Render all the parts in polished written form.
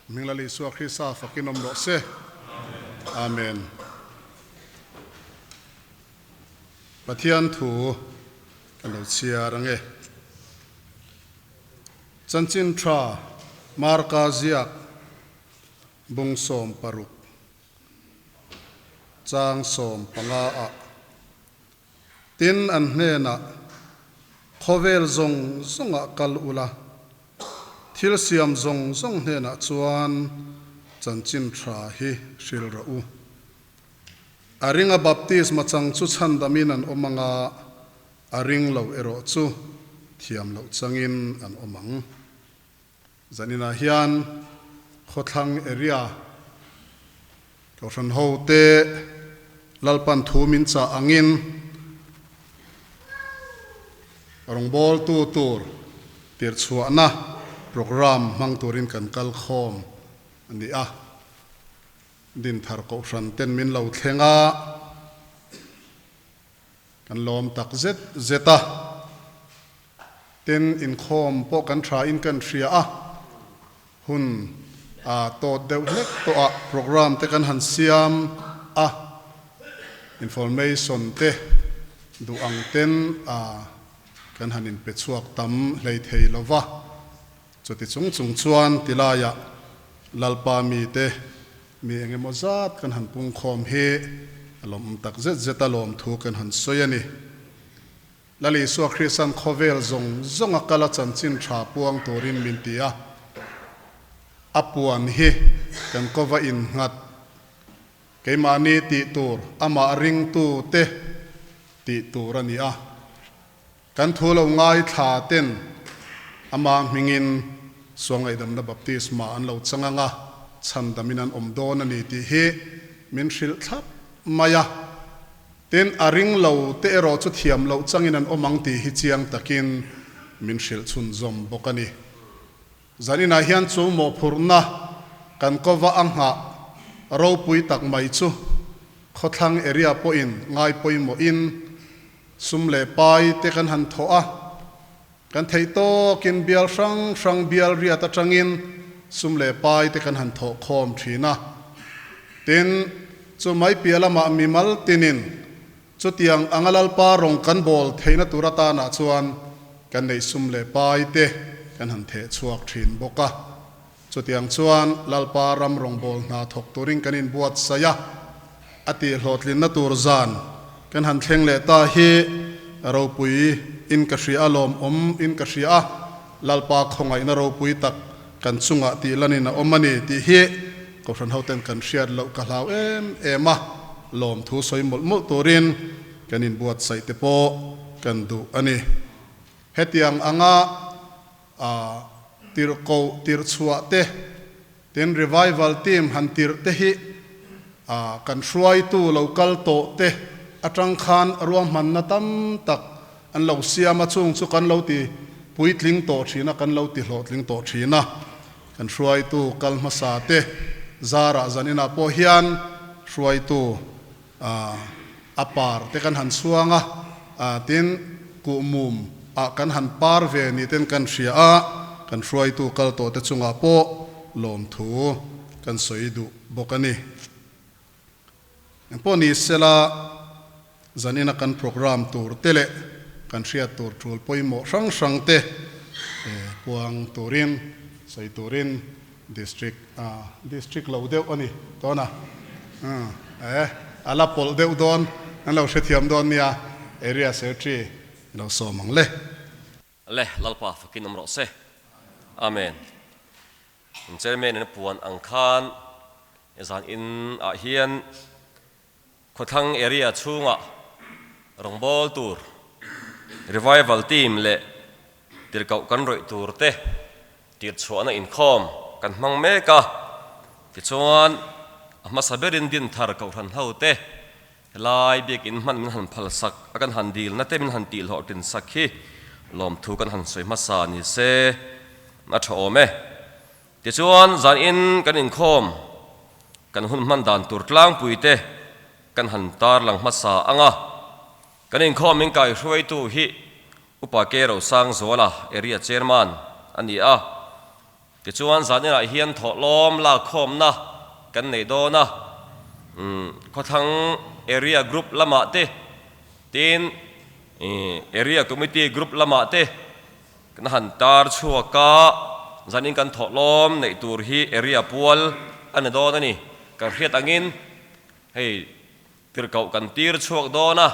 Hming Lal Isua Krista fakin awm rawh se. Amen. Pathian thu kan lo chhiar ange. Chanchin tha Marka ziak bung 16 chang 15 ah Tin, an hnenah, Khawvel zawng zawngah kal ula, thil siam zawng zawng hnenah chuan chanchin tha hi hril rawh u. A ringa baptisma chang chu chhandamin an awm ang a, a ring lo erawh chu thiam loh changin an awm ang. Zaninah hian khawthlang area Kohhran hote Lalpan thu min chah angin rawngbawltu tur tirhchhuahna programme hmang turin kan kal khawm a ni a. Dinthar Kohhran ten min lo thleng a. Kan lawm tak zet zet a, tin inkhawm pawh kan tha in kan hria a, hun a tawt deuh hlek tawh a program te kan han siam a, information te duh ang ten a kan han inpe chhuak tam hlei thei lo va, chuti chung chung chuan tilaiah Lalpa mite Mi engemaw zat kan han pungkhawm hi a lawmawm tak zet zet a lawmthu kan han sawi a ni. Lal Isua Krista'n khawvel zawng zawnga kal a chanchin tha puang turin min ti a, a puan hi kan kova innghat, keimahni tih tur amah ringtute tih tur a ni a. Kan thu lo ngaithla ten ama hmingin Suangaihdamna Baptisma an lo chang ang a, chhandamin an awm dawn a ni tih hi min hrilh thlap mai a. Tin, a ring lo te erawh chu thiam loh changin an awm ang tih hi chiang takin min hrilh chhunzawm bawk a ni. Zaninah hian chu mawhphurhna kan kova a nghah ropui tak mai chu khawthlang area pawhin ngai pawimawhin Sum leh pai te kan han thawh a, kan theih tawkin bial hrang hrang bial riat atangin sum leh pai te kan han thawh khawm thin a. Tin, chu mai piah lamah mimal tinin chutiang anga Lalpa rawng kan bawl theihna tur atanah chuan kan neih sum leh pai te kan han theh chhuak thin bawk a. Chutiang chuan Lalpa ram rawngbâwl hna thawk turin kan inbuatsaih a, a tihhlawhtlinna tur zan kan han thleng leh ta hi ropui in ka hria a, lawmawm in ka hria a, Lalpa khawngaihna ropui tak kan chungah tih lanin a awm a ni tih hi Kohhran hoten kan hriat loh ka hlau em em a, lawmthu sawi mawlh mawlh turin kan inbuatsaih te pawh kan duh a ni. Hetiang anga. A tirh koh tirh chhuah te, tin revival team han tirh te hi a kan hruaitu lo kal tawh te atang khan ruahmanna tam tak an lo siam a, chung chu kan lo ti puitling tawh thin a, kan lo ti hlawhtling tawh thin a. Kan hruaitu kal hmasa te zarah zaninah pawh hian hruaitu A par te kan han chhuang a, tin kuhmum ah kan han par ve ni ten kan hria a, kan hruaitu kal tawh te chungah pawh lawmthu kan sawi duh bawk a ni. Engpawh ni sela zanina kan program tur te leh kan hriat tur tul pawimawh hrang hrang te puang turin sawi turin District a district lo deuh a ni dawn a, e a la pawlh deuh dawn an lo hrethiam dawn nia Area Secretary i lo sawm ang le. Le Lalpa fakin awm rawh se. Amen. In chairman in a puan ang khan zan in ah hian Khawthlang area chhungah rawngbâwl tur, revival team leh tirhkoh kan rawih tur te tirhchhuahna inkhawm kan hmang mek a. Tichuan, a hmasa berin Dinthar Kohhran ho te helai biakin hman min han phalsak a kan han dilna te min han tihhlawhtlin sak hi lawmthu kan han sawi hmasa ni se a tha awm e. Tichuan, zanin kan inkhawm kan hun hman dan tur tlangpuite kan han tarlang hmasa ang a. Kan inkhawm min kaihruaitu hi Upa Ke Rosangzuala, Area Chairman a ni a. Tichuan zaninah hian thawhlawm lakkhawmna kan nei dawn a, khawthlang area group lamah te, tin area committee group lamah te kan han tar chhuak a, zanin kan thawhlawm neih tur hi area pual a ni dawn a ni. Kan hriat angin hei Tirhkoh kan tir chhuak dawn a,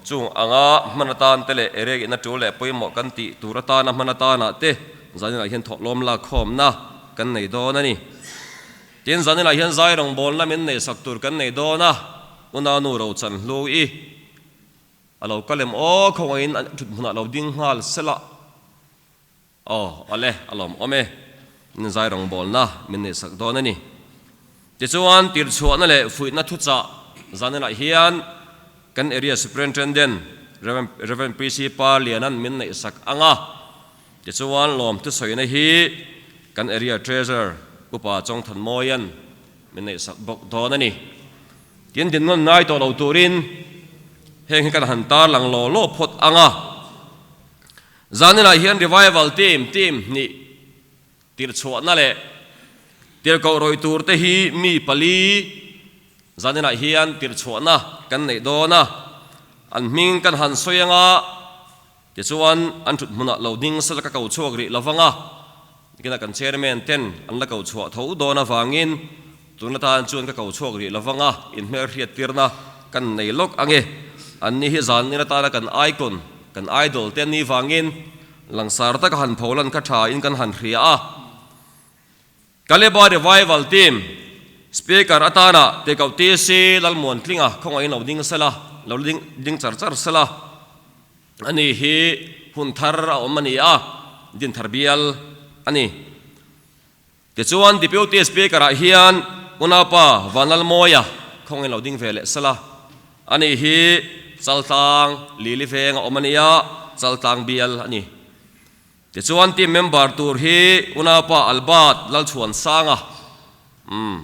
chung anga hman atan te leh area ina tul leh pawimawh kan tih tur atana hman atanah te zaninah hian thawhlawm lakkhawmna kan nei dawn a ni. Tin, zaninah hian zai rawngbawlna min neihsak tur kan nei dawn a, Unanu Rochanhlu i a lo kal em aw, khawngaihin a thut hmunah lo ding nghal sela. Aw, awle, a lawm awm e. Min zai rawngbawlna min neihsak dawn a ni. Tichuan, tirchhuahna leh fuihna thuchah zaninah hian kan Area Superintendent Rev. Rev. PC Pa Lianan min neihsak ang a. Tichuan, lawm thusawina hi kan Area Treasurer Upa Chawngthanmawian min neihsak bawk dawn a ni. Tin, dinnawn ngai tawh lo turin heng hi kan han tarlang law law phawt ang a. Zaninah hian Revival Team, team hnih tirhchhuahna leh tirhkoh rawih tur te hi mi pali zaninah hian tirhchhuahna kan neih dawn a, an hming kan han sawi anga tichuan an thut hmunah lo ding sela ka ko chhuak rih lovang a, tikina kan Chairman ten an la ko chhuah tho dawn avangin tun atan chuan ka ko chhuak rih lovang a, inhmelhriat tirna kan nei lawk ange, anni hi zanin atana kan icon Kan idol te ni vangin langsar taka han pholan kha tha in kan han hria a. Kaleba Revival Team Speaker atana Tekoh TC Lalmuantlinga khawngaihin lo ding sela, lo ding char char sela. Ani hi hun thar a awm a ni a, din thar bial a ni. Tichuan Deputy Speaker ah hian Unaupa Vanlalmawia khawngin lo ding ve leh sela, ani hi Chaltlang Lili veng a awm a nia, Chaltlang bial a ni. Tichuan team member tur hi Unaupa Albert Lalchhuansanga, umm,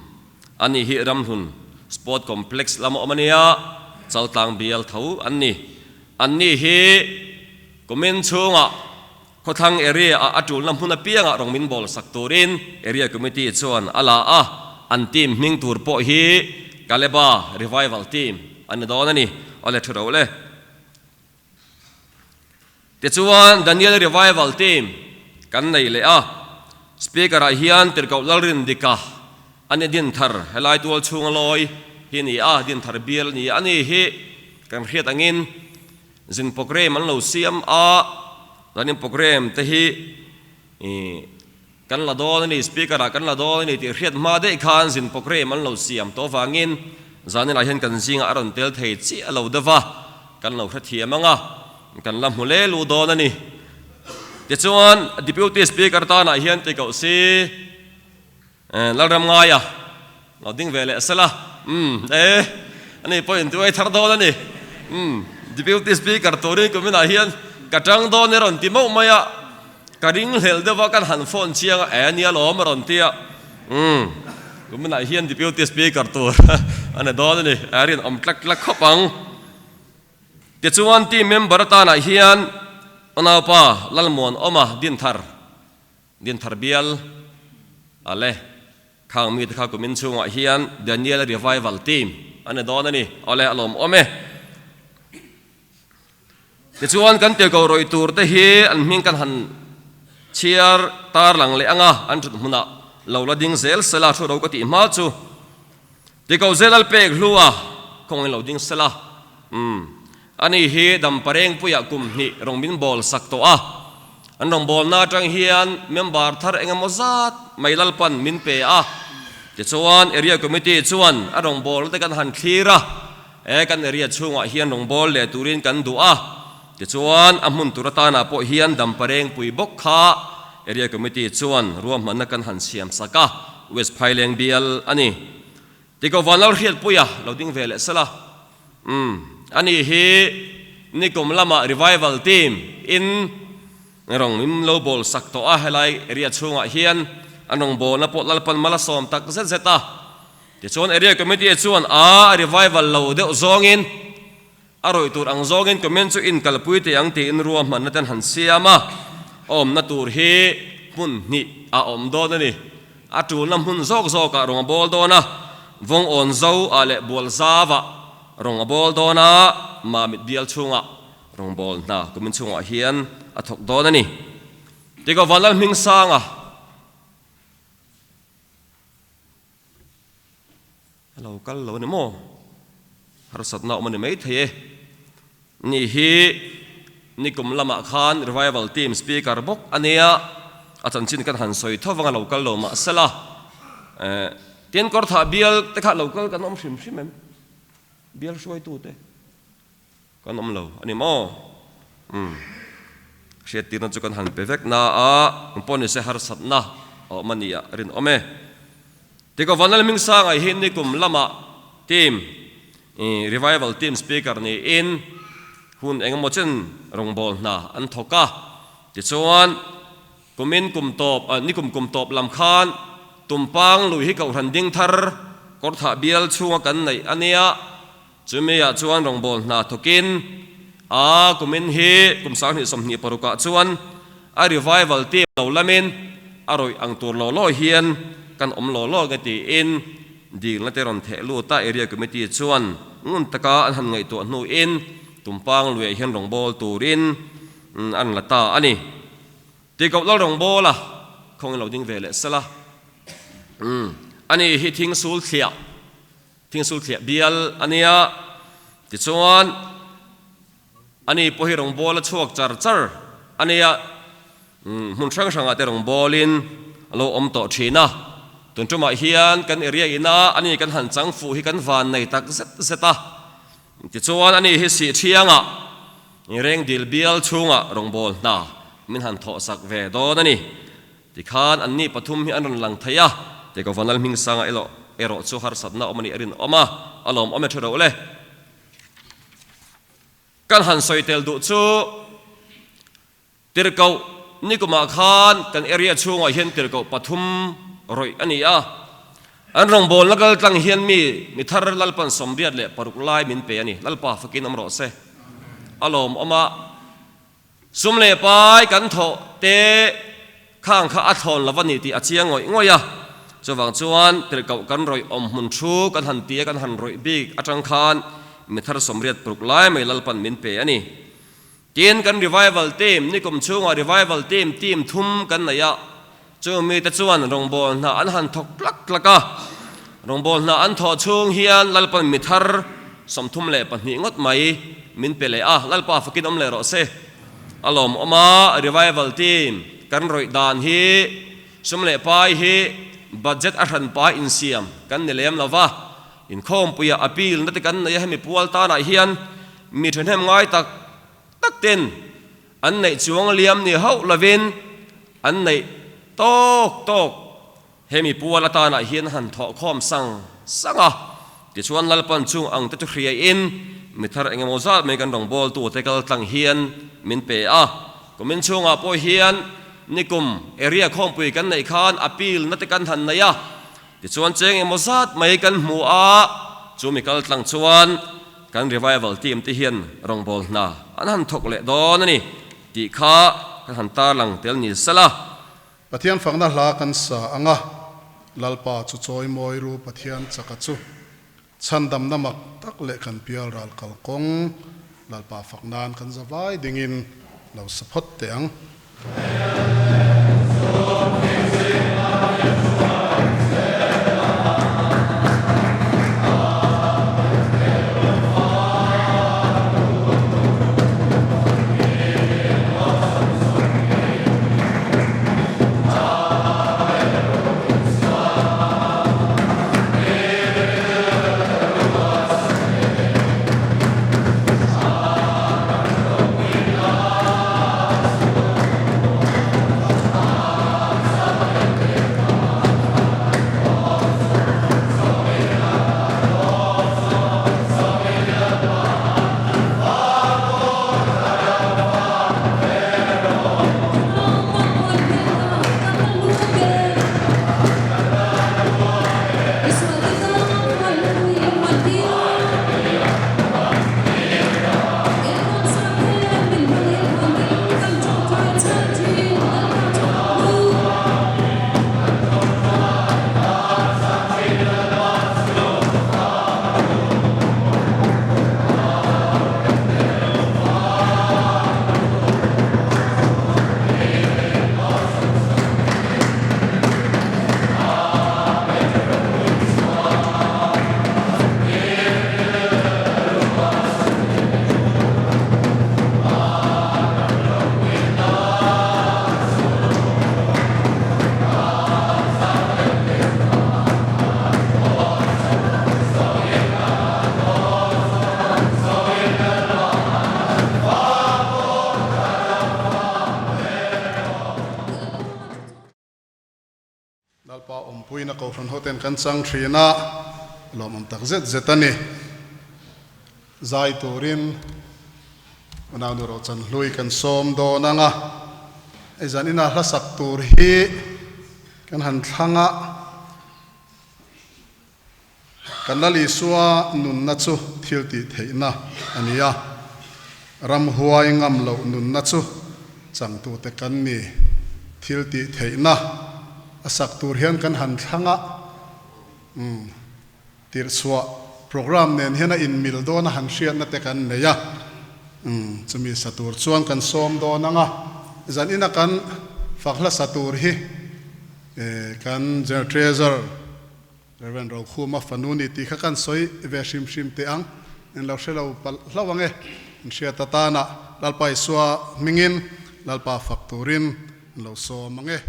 ani hi Ramhlun Sport Complex lam a awm a nia, Chaltlang bial tho an ni. Anni hi kumin chhungah Khawthlang area ah a tulna hmun apiangah rawn min bawl sak turin Area Committee chuan a la a, an team hming tur pawh hi Kaleba Revival Team a ni dawn a ni. Awle thu ro le. Tichuan Daniel Revival Team kan nei leh a, Speaker ah hian Tirhkoh Lalrindika a ni Dinthar helai tual chhunga lawi hi ni a, Dinthar bial a ni a, ani hi kan hriat angin Zin program an lo siam a, chuanin program te hi ih kan la dawn a ni, speaker ah kan la dawn a ni tih hriat hma daih khan zin program an lo siam tawh avangin zaninah hian kan zingah a rawn tel thei chiah lo deuh va, kan lo hrethiam ang a, kan la hmu le lu dawn a ni. Tichuan Deputy Speaker tanah hian tikoh si Lalramngaia lo ding ve leh sela, umm e, ani pawh intuai thar dawn a ni, umm Deputy Speaker turin kuminah hian ka tang dawn e rawn ti mauh mai a, ka ring hlel deuh a kan han phone chiang a, e nia lawm a rawn ti a, umm kuminah hian Deputy Speaker tur a ni dawn a ni, a rinawm tlak tlak khawp ang. Tichuan team member atanah hian Unaupa Lalmuanawma Dinthar Dinthar bial a le khang mite kha kumin chhungah hian Daniel Revival Team a ni dawn a ni. Awle a lawmawm e. Tichuan kan tirhkoh rawih tur te hi an hming kan han chhiar tar lang leh ang a, an thut hmunah lo la ding zel sela thu ro ka tih hma chu. Tikoh zel al pek hlu a, khawngin lo ding sela. Umm. Ani hi Damparengpuiah kum hnih rawn min bawl sak tawh a. An rawn bawlna atang hian member thar eng emaw zat mai Lalpan min pe a. Tichuan Area Committee chuan a rawn bawlna te kan han thlir a, e kan area chhungah hian rawn bawl leh turin kan duh a. Tichuan a hmun tur atanah pawh hian Damparengpui bawk kha Area Committee chuan ruahmanna kan han siam sak a, West Phaileng bial a ni. Tiko Vanlalhriatpuia lo ding ve leh sela. Umm, ani hi nikum lama Revival Team in rawn in lo bawl sak tawh a, helai area chhungah hian an rawn bawlna pawh Lalpan mal a sawm tak zet zet a. Tichuan Area Committee chuan a revival lo deuh zawngin a rawih tur ang zawngin comment chu in kalpui teh ang tiin ruahmanna ten han siam a, awmna tur hi. hmun hnih a awm dawn a ni. A tulna hmun zawk zawkah rawng a bawl dawn a, vawng awn zo ah leh bual zau ah rawng a bawl dawn a, Mamit bial chhungah rawngbawl hna kumin chhungah hian a thawk dawn a ni. Tiko Vanlal Hmingsanga. A lo kal lo a ni maw? Harsatna awm a ni maithei e. Ni hi nikum lamah khan Revival Team Speaker bawk a nia, a chanchin kan han sawi tho vang a lo kal lo mahsela tin kawrthah bial te kha lo kal kan awm hrim hrim em? Bial hruaitute kan awm lo a ni maw? Umm hriattirna chu kan han pe vek na a, engpawh nise harsatna a awm a nia rinawm e. Tiko Vanlalhmingsanga hi nikum lamah team Revival Team Speaker niin hun engemaw chen rawngbâwl hna an thawk a. Tichuan, kumin kum tawp, nikum kum tawp lam khan Tumpang lui hi Kohhran ding thar Kawrthah bial chhunga kan neih a nia. Chumiah chuan rawngbâwl hna thawkin a kumin hi kum 2026 ah chuan a Revival Team lo lamin a rawih ang tur law law hian kan awm law law nge tiin Dilna te rawn theh lut a, Area Committee chuan ngun taka an han ngaihtuah hnuin Tumpang luiah hian rawngbâwl turin an la ta a ni. Tikoh lal rawngbâwl a khawngin lo ding ve leh sela. Ani hi thingsul thliah, thingsul thliah bial a nia. Tichuan, ani pawh hi rawngbâwl a chhuak char char a nia. Hmun hrang hrangah te rawngbawlin a lo awm tawh thin a, tun tumah hian kan area ina ani kan han chang fuh hi kan van nei tak zet zet a, tichuan ani hi sih thiangah rengdil bial chhungah rawngbâwl hna min han thawhsak ve dawn a ni. Tikhan anni pathum hi an rawn lang thei a, Tekaw Vanlalhmingsanga erawh chu harsatna awm a nih a rinawm a, a lawmawm e tha reuh le. Kan han sawi tel duh chu. Tirhkoh nikumah khan kan area chhungah hian tirhkoh pathum rawih a ni a, an rawngbawlna kal tlang hian mi mi thar Lalpan 86 lai min pe a ni. Lalpa fakin awm rawh se. A lawmawm a, sum leh pai kan thawh te khang kha a thlawn lo a ni tih a chiang ngawih ngawih a, chuvang chuan tirhkoh kan rawih awm hmun thu kan han ti a, kan han rawih bik atang khan mi thar 86 lai mai Lalpan min pe a ni. Tin, kan Revival Team, nikum chhungah Revival Team team thum kan nei a, chung mite chuan rawngbâwl hna an han thawk tlak tlak a. Rawngbâwl hna an thawh chhung hian Lalpan mi thar 32 ngawt mai min pe leh a, Lalpa fakin awm leh rawh se. A lawmawm a, Revival Team kan rawih dan hi sum leh pai hi budget a hran pai insiam kan ni lem lo va, inkhawmpuia appeal na te kan nei a, hemi pual tanah hian Mi thahnem ngai tak tak ten an neih chuang liam ni hauh lovin an neih tawk tawk hemi pual atanah hian han thawhkhawm sang sang a. Tichuan Lalpan chung ang te chu hriaiin mi thar eng emaw zat mai kan rawngbawltu te kal tlang hian min pe a. Kumin chhungah pawh hian nikum area khawmpui kan neih khan appeal na te kan han nei a. Tichuan cheng emaw zat mai kan hmu a, chu mi kal tlang chuan kan revival team te hian rawngbâwl hna an han thawk leh dawn a ni tih kha kan han tarlang tel ni sela. Pathian fakna hla kan sa ang a, Lalpa chu chawi mawi ru Pathian chaka chu chhandamna mak tak leh kan pial ral kal kawng Lalpa fak nan kan za vai dingin lo sa phawt teh ang. Lalpa awmpuina Kohhran hoten kan chang thin a, lawmawm tak zet zet a ni. Zai turin Unaunu Rochan hlui kan sawm dawn ang a, hei zan ina hla sak tur hi kan han thlang a, Kan Lal Isua nunna chu thil tih theihna a ni a, ramhuai ngam loh nunna chu changtute kan ni. Thil tih theihna a sak tur hian kan han thlang a, umm tirhchhuah programme nen hian a inmil dawn a han hriatna te kan nei a, umm chumi sa tur chuan kan sawm dawn ang a, zan ina kan fak hla sa tur hi kan General Treasurer, Rev. Rokhuma fanu ni tih kha kan sawi ve hrim hrim teh ang, in lo hre lo palh hlauh ang e. In hriat atana Lalpa Isua hmingin Lalpa fak turin in lo sawm ang e.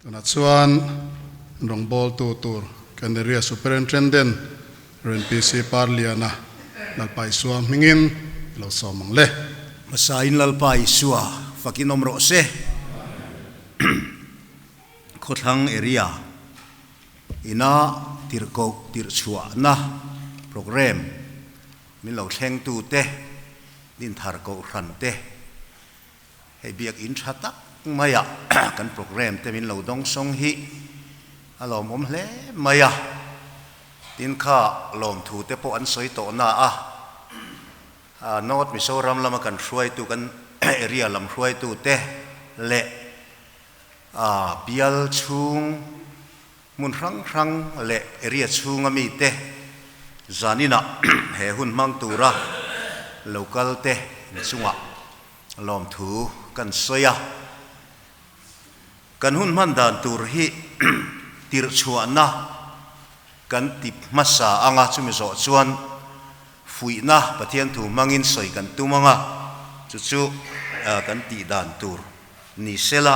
Tunah chuan rawngbawltu tur kan Area Superintendent Rev. PC Parliana Lalpa Isua hmingin i lo sawm ang le. Hmasain Lalpa Isua fakin awm rawh se. Khawthlang Area ina tirhkoh tirhchhuahna programme min lo thlengtute Dinthar Kohhran te Hei biakinn tha tak maia kan programme te min lo dawng sawng hi a lawmawm hle mai a, tin kha lawmthu te pawh an sawi tawh na a, North Mizoram lama kan hruaitu kan area lam hruaitu te leh bial chhung hmun hrang hrang leh area chhunga mite zaninah he hun hmang tura local te inchungah Lawmthu kan sawi a. Kan hun hman dan tur hi tirhchhuahna kan ti hmasa anga chumi zawh chuan fuihna Pathian thu hmangin sawi kan tum anga chu chu kan tih dan tur ni sela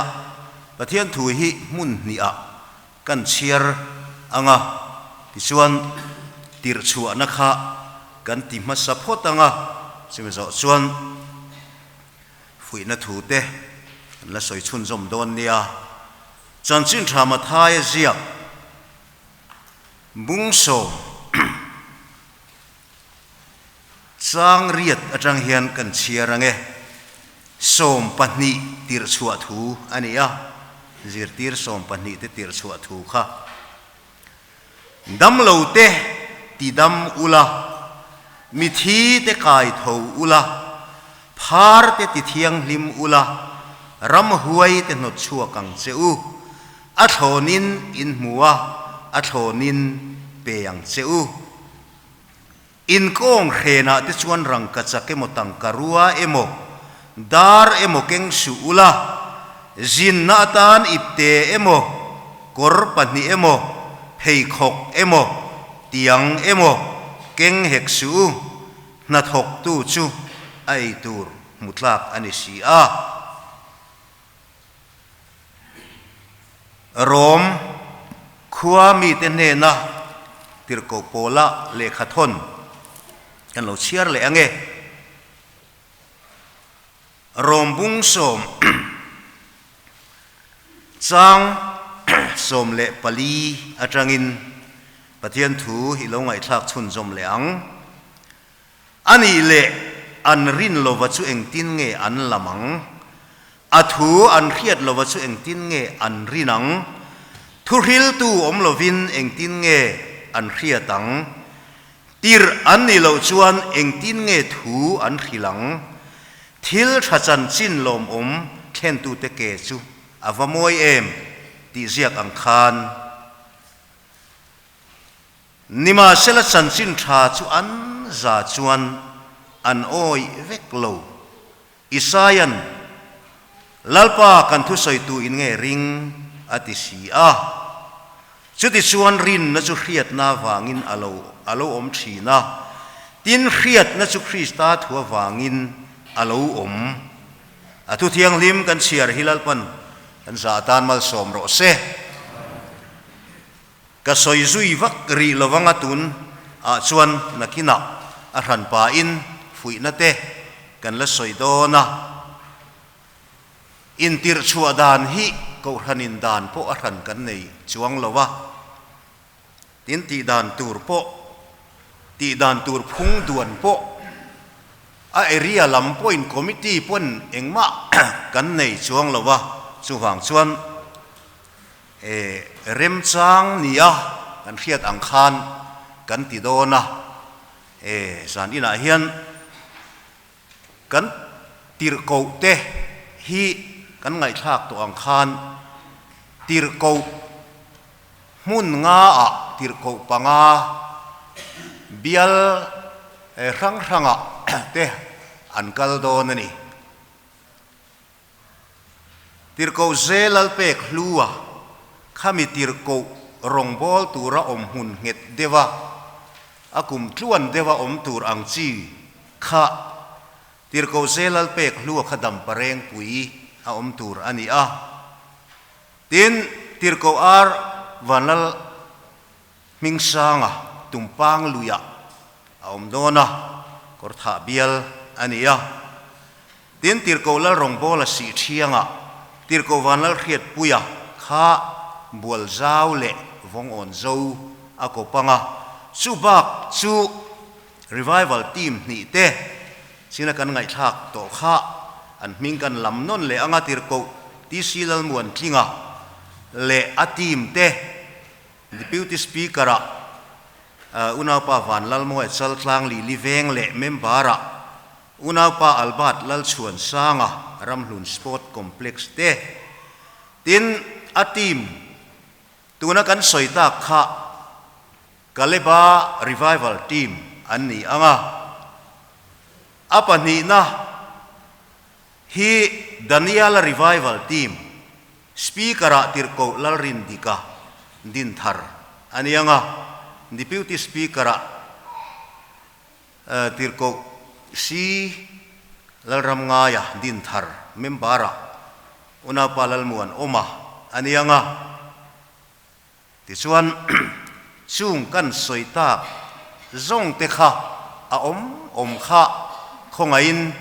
Pathian thu hi hmun hnihah kan chhiar anga tichuan tirhchhuahna kha kan ti hmasa phawt anga chumi zawh chuan Fuihna thu te an la sawi chhunzawm dawn nia. Chanchin tha Mathaia ziak bungsawm chang riat atang hian kan chhiar ang e. 12 tirhchhuah thu a ni a, zirtir 12 te tirhchhuah thu kha. Damlo te ti dam ula, mithi te kai tho ula, phar te ti thianghlim ula, ramhuai te hnawt chhuak ang che u. A thlawnin in hmu a, a thlawnin pe ang che u. In kawng hrenah te chuan rangkachak emaw tangka rua emaw, dar emaw keng suh ula, zinna atan ipte emaw, kawr pahnih emaw, pheikhawk emaw, tiang emaw keng hek suh u, hnathawktu chu a ei tur hmu tlak a ni si a. Rom khua mite hnena tirhkoh pawla lehkha thawn kan lo chhiar leh ang e. Rom bung sawm chang 14 atangin Pathian thu i lo ngaihthlak chhunzawm leh ang. A nih leh an rin lova chu engtin nge an lam ang? A thu an hriat lova chu engtin nge an rin ang? Thuhriltu awm lovin engtin nge an hriat ang? Tirh an nih loh chuan engtin nge thu an hrilh ang? Thil tha chanchin lawmawm thlentute ke chu a va mawi em tih ziak ang khan. Nimahsela chanchin tha chu an za chuan an awih vek lo. Isaia'n, Lalpa kan thusawitu in nge ring? a ti si a. Chutichuan rinna chu hriatna avangin a lo a lo awm thin a, tin hriatna chu Krista thu avangin a lo awm. A thu thianghlim kan chhiar hi Lalpan kan za atan malsawm rawh se. Ka sawi zui vak rih lovang a tun ah chuan nakinah a hran pahin fuihna te kan la sawi dawn a, intirh chhuah dan hi kohhranin dan pawh a hran kan nei chuang lo a, tin tih dan tur pawh tih dan tur phung duan pawh a area lam pawhin committee pawn engmah kan nei chuang lo a, chuvang chuan E, remchang nia kan hriat ang khan kan ti dawn a, e, zan inah hian kan tirhkoh te hi kan ngaihthlak tawh ang khan tirhkoh hmun nga ah tirhkoh panga bial hrang hrangah te an kal dawn a ni. Tirhkoh Zelal pek hlu a, khami tirhkoh rawngbâwl tura awm hmun nghet deuh a, a kum tluan deuh a awm tur ang chi kha Tirhkoh Zelal pek hlu a kha dampa rengpui a awm tur a ni a. Tin, Tirhkoh Ar Vanlal Hmingsanga Tumpang luiah a awm dawn a, Kawrthah bial a ni a. Tin, Tirhkoh Lal Rawngbawla sih thiangah Tirhkoh Vanlalhriatpuia kha bual zau leh vawngawn zo a kawp ang a, chu bak chu Revival Team hnih te china kan ngaihthlak tawh kha an hming kan lam nawn leh ang a, Tirhkoh TC Lalmuantlinga leh a team te. Deputy Speaker-ah Unaupa Vanlalmawia Chaltlang Lili Veng leh Member-ah Unaupa Albert Lalchhuansanga Ramhlun Sport Complex te. Tin, a team tuna kan sawi tak kha Kaleba Revival Team an ni ang a, a pahnihna hi Daniela Revival Team. Speaker-ah Tirhkoh Lalrindika Dinthar a ni ang a, Deputy Speaker-ah Tirhkoh Si Lalramngaia Dinthar member-ah Unaupa Lalmuan Awma a ni ang a. Tichuan, chung kan sawi tak zawng te kha a awm awm kha khawngaihin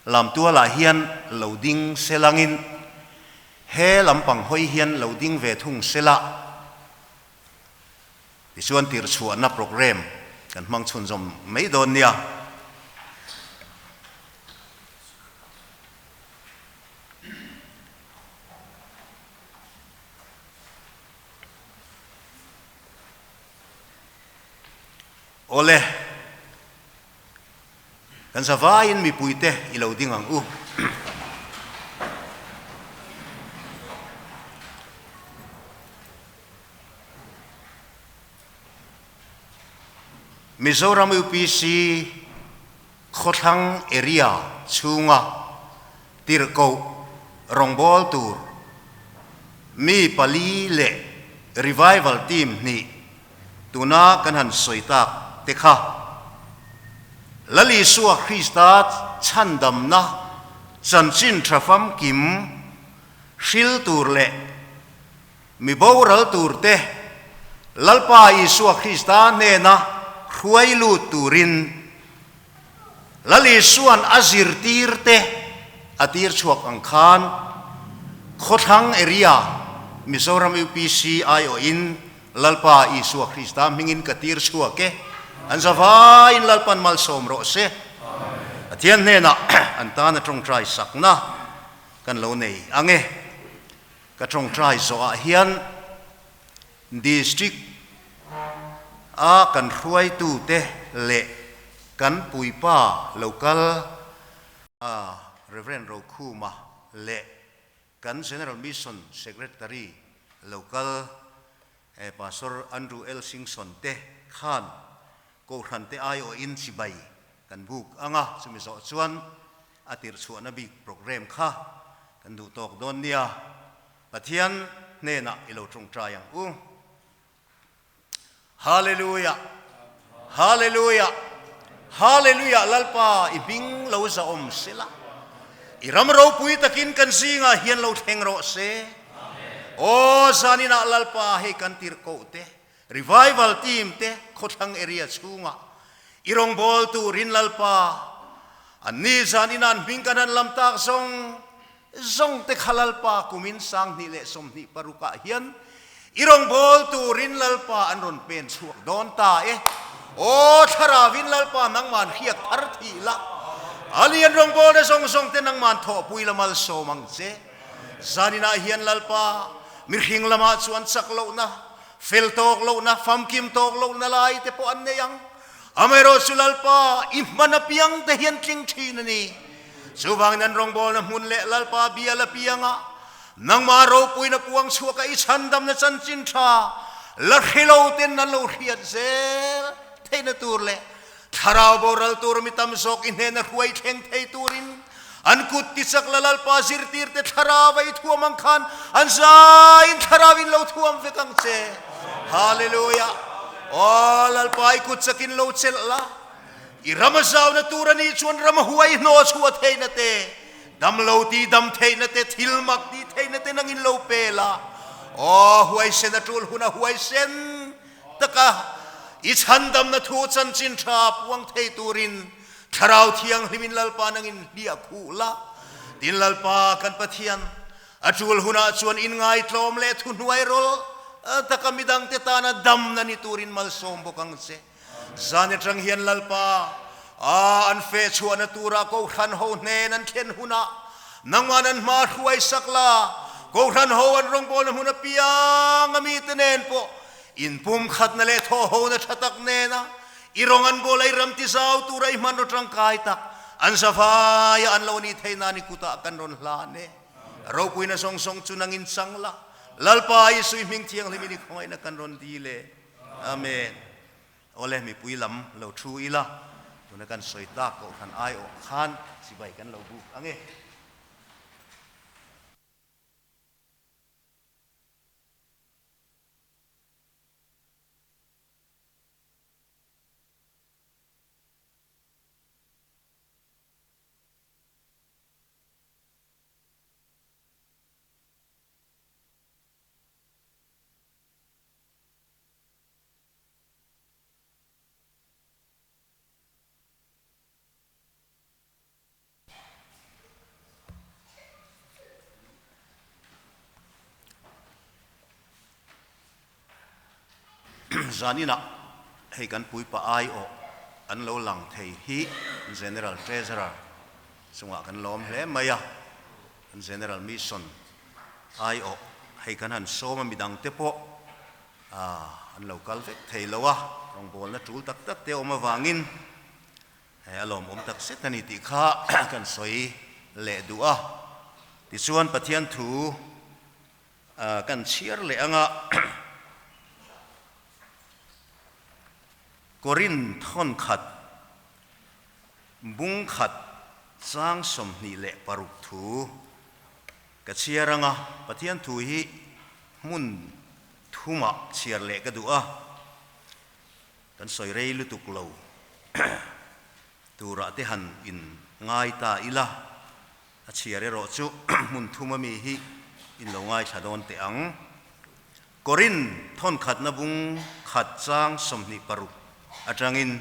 lamtualah hian lo ding selangin he lampang hawi hian lo ding ve thung sela. Tichuan tirhchhuahna programme kan hmang chhunzawm mai dawn nia. Awle, kan zavaiin mipuite i lo ding ang u. Mizoram UPC Khawthlang area chhunga tirhkoh rawngbâwl tur mi pali leh revival team hnih tuna kan han sawi tak te kha Lal Isua Krista chhandamna chanchin tha famkim hril tur leh Mi boral turte Lalpa Isua Krista hnena hruai lut turin Lal Isua'n a zirtirte a tir chhuak ang khan Khawthlang area Mizoram UPC aiawhin Lalpa Isua Krista hmingin ka tir chhuak e. An zavaiin Lalpan malsawm rawh se. Pathian hnenah an tana tawngtai sakna kan lo nei ang e. Ka tawngtai zawhah hian District a kan hruaitute leh kan puipa local a Rev. Rokhuma leh kan General Mission Secretary local Pastor Andrew L. Singson te khan Kohhran te aiawhin chibai kan buk ang a, chumi zawh chuan a tirhchhuahna bik programme kha kan duh tawk dawn nia. Pathian hnenah i lo tawngtai ang u. Hallelujah! Hallelujah! Hallelujah! Lalpa i hming lo zahawm sela, i ram ropui takin kan zingah hian lo thleng rawh se. Aw zaninah Lalpa hei kan tirhkoh te, Revival team te khawthlang area chhungah i rawngbâwl turin Lalpa an ni zan in an hming kan han lam tak zawng zawng te kha Lalpa kumin 2026 ah hian i rawngbâwl turin Lalpa an rawn pen chhuak dawn ta e. Aw Thlarauin Lalpa nangman hriak thar thih la, a lian rawngbâwlna zawng zawng te nangman thawhpui la malsawm ang che. Zaninah hian Lalpa mihring lamah chuan chak lohna Fel tawk lohna, famkim tawk lohna lai te pawh an nei ang. Amaherawhchu Lalpa i hman apiang te hian tling thin a ni. Chuvangin an rawngbawlna hmun leh Lalpa bial apiangah nangmah ropuina puang chhuaka i chhandamna chanchin tha la hre lo ten an lo hriat zel theihna tur leh Thlarau boral tur mi tam zawk i hnena hruai thleng thei turin an kut tichak la Lalpa zirtirte thlarau a i thuam ang khan an zaiin thlarau in lo thuam vek ang che. Hallelujah! Aw Lalpa i kut chakin lo chelh la, i ram a zauna tur a nih chuan ram a huai hnawh chhuah theihna te, dam lo ti dam theihna te, thil mak ti theihna te nangin lo pe la. Aw huaisen a tul hun a huaisen Taka i chhandamna thu chanchin tha puang thei turin Thlarau Thianghlimin Lalpa nangin hliah khuh la. Tin Lalpa kan Pathian, a tul hunah chuan inngaitlawm leh thuhnuai rawl taka midangte tana damna ni turin malsawm bawk ang che. Zan atang hian Lalpa a an feh chhuahna tura Kohhran ho hnen an thlen hunah nangman an hma hruai sak la, Kohhran ho an rawngbawlna hmun apiang a mite nen pawh inpumkhatna leh thawhhona tha tak nena i rawng an bawl a i ram tizau tura i hmanraw tangkai tak an zavaia an lo nih theih nan i kutah kan rawn hlan e. Ropuina zawng zawng chu nangin chang la, Lalpa Isui hming thianghlimin i khawngaihna kan rawn dil e. Amen. Awle mipui lam lo thu ila, tuna kan sawi tak Kohhran aiawh khan chibai kan lo buk ang e. Zaninah hei kan puipa aiawh an lo lang thei hi General Treasurer chungah kan lawm hle mai a, kan General Mission aiawh hei kan han sawm a, midangte pawh an lo kal vek thei lo a, rawngbawlna tul tak tak te awm avangin a lawmawm tak zet a ni tih kha kan sawi leh duh a. Tichuan Pathian thu kan chhiar leh anga Korin thawn khat bung khat chang 26 thu ka chhiar anga Pathian thu hi hmun thumah chhiar leh ka duh a, kan sawi rei lutuk lo turah te han in ngai ta ila. A chhiar erawh chu hmun thum ami hi in lo ngaithla dawn teh ang. Korin thawnkhatna bung khat chang 26 atangin,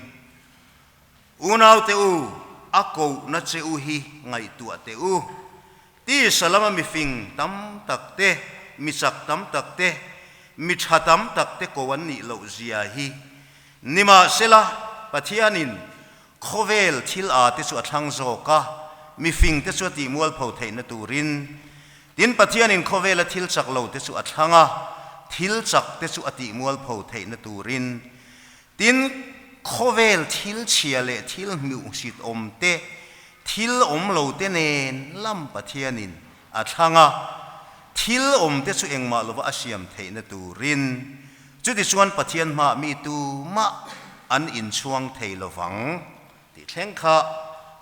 Unaute u, a kohna che u hi ngaihtuah teh u. Tisa lama mifing tam tak te, mi chak tam tak te, mi tha tam tak te ko an nih loh zia hi. Nimahsela, Pathianin Khawvel thil a te chu a thlang zawk a, mifing te chu a tih mualpho theihna turin. Tin, Pathianin khawvela thil chak lo te chu a thlang a, thil chak te chu a tih mualpho theihna turin. Tin, khawvel thil chhia leh thil hmuhsit awm te, thil awm lo te nen lam Pathianin a thlang a, thil awm te chu engmah lova a siam theihna turin. Chutichuan Pathian hmaah mi tumah an inchhuang thei lovang tih thleng kha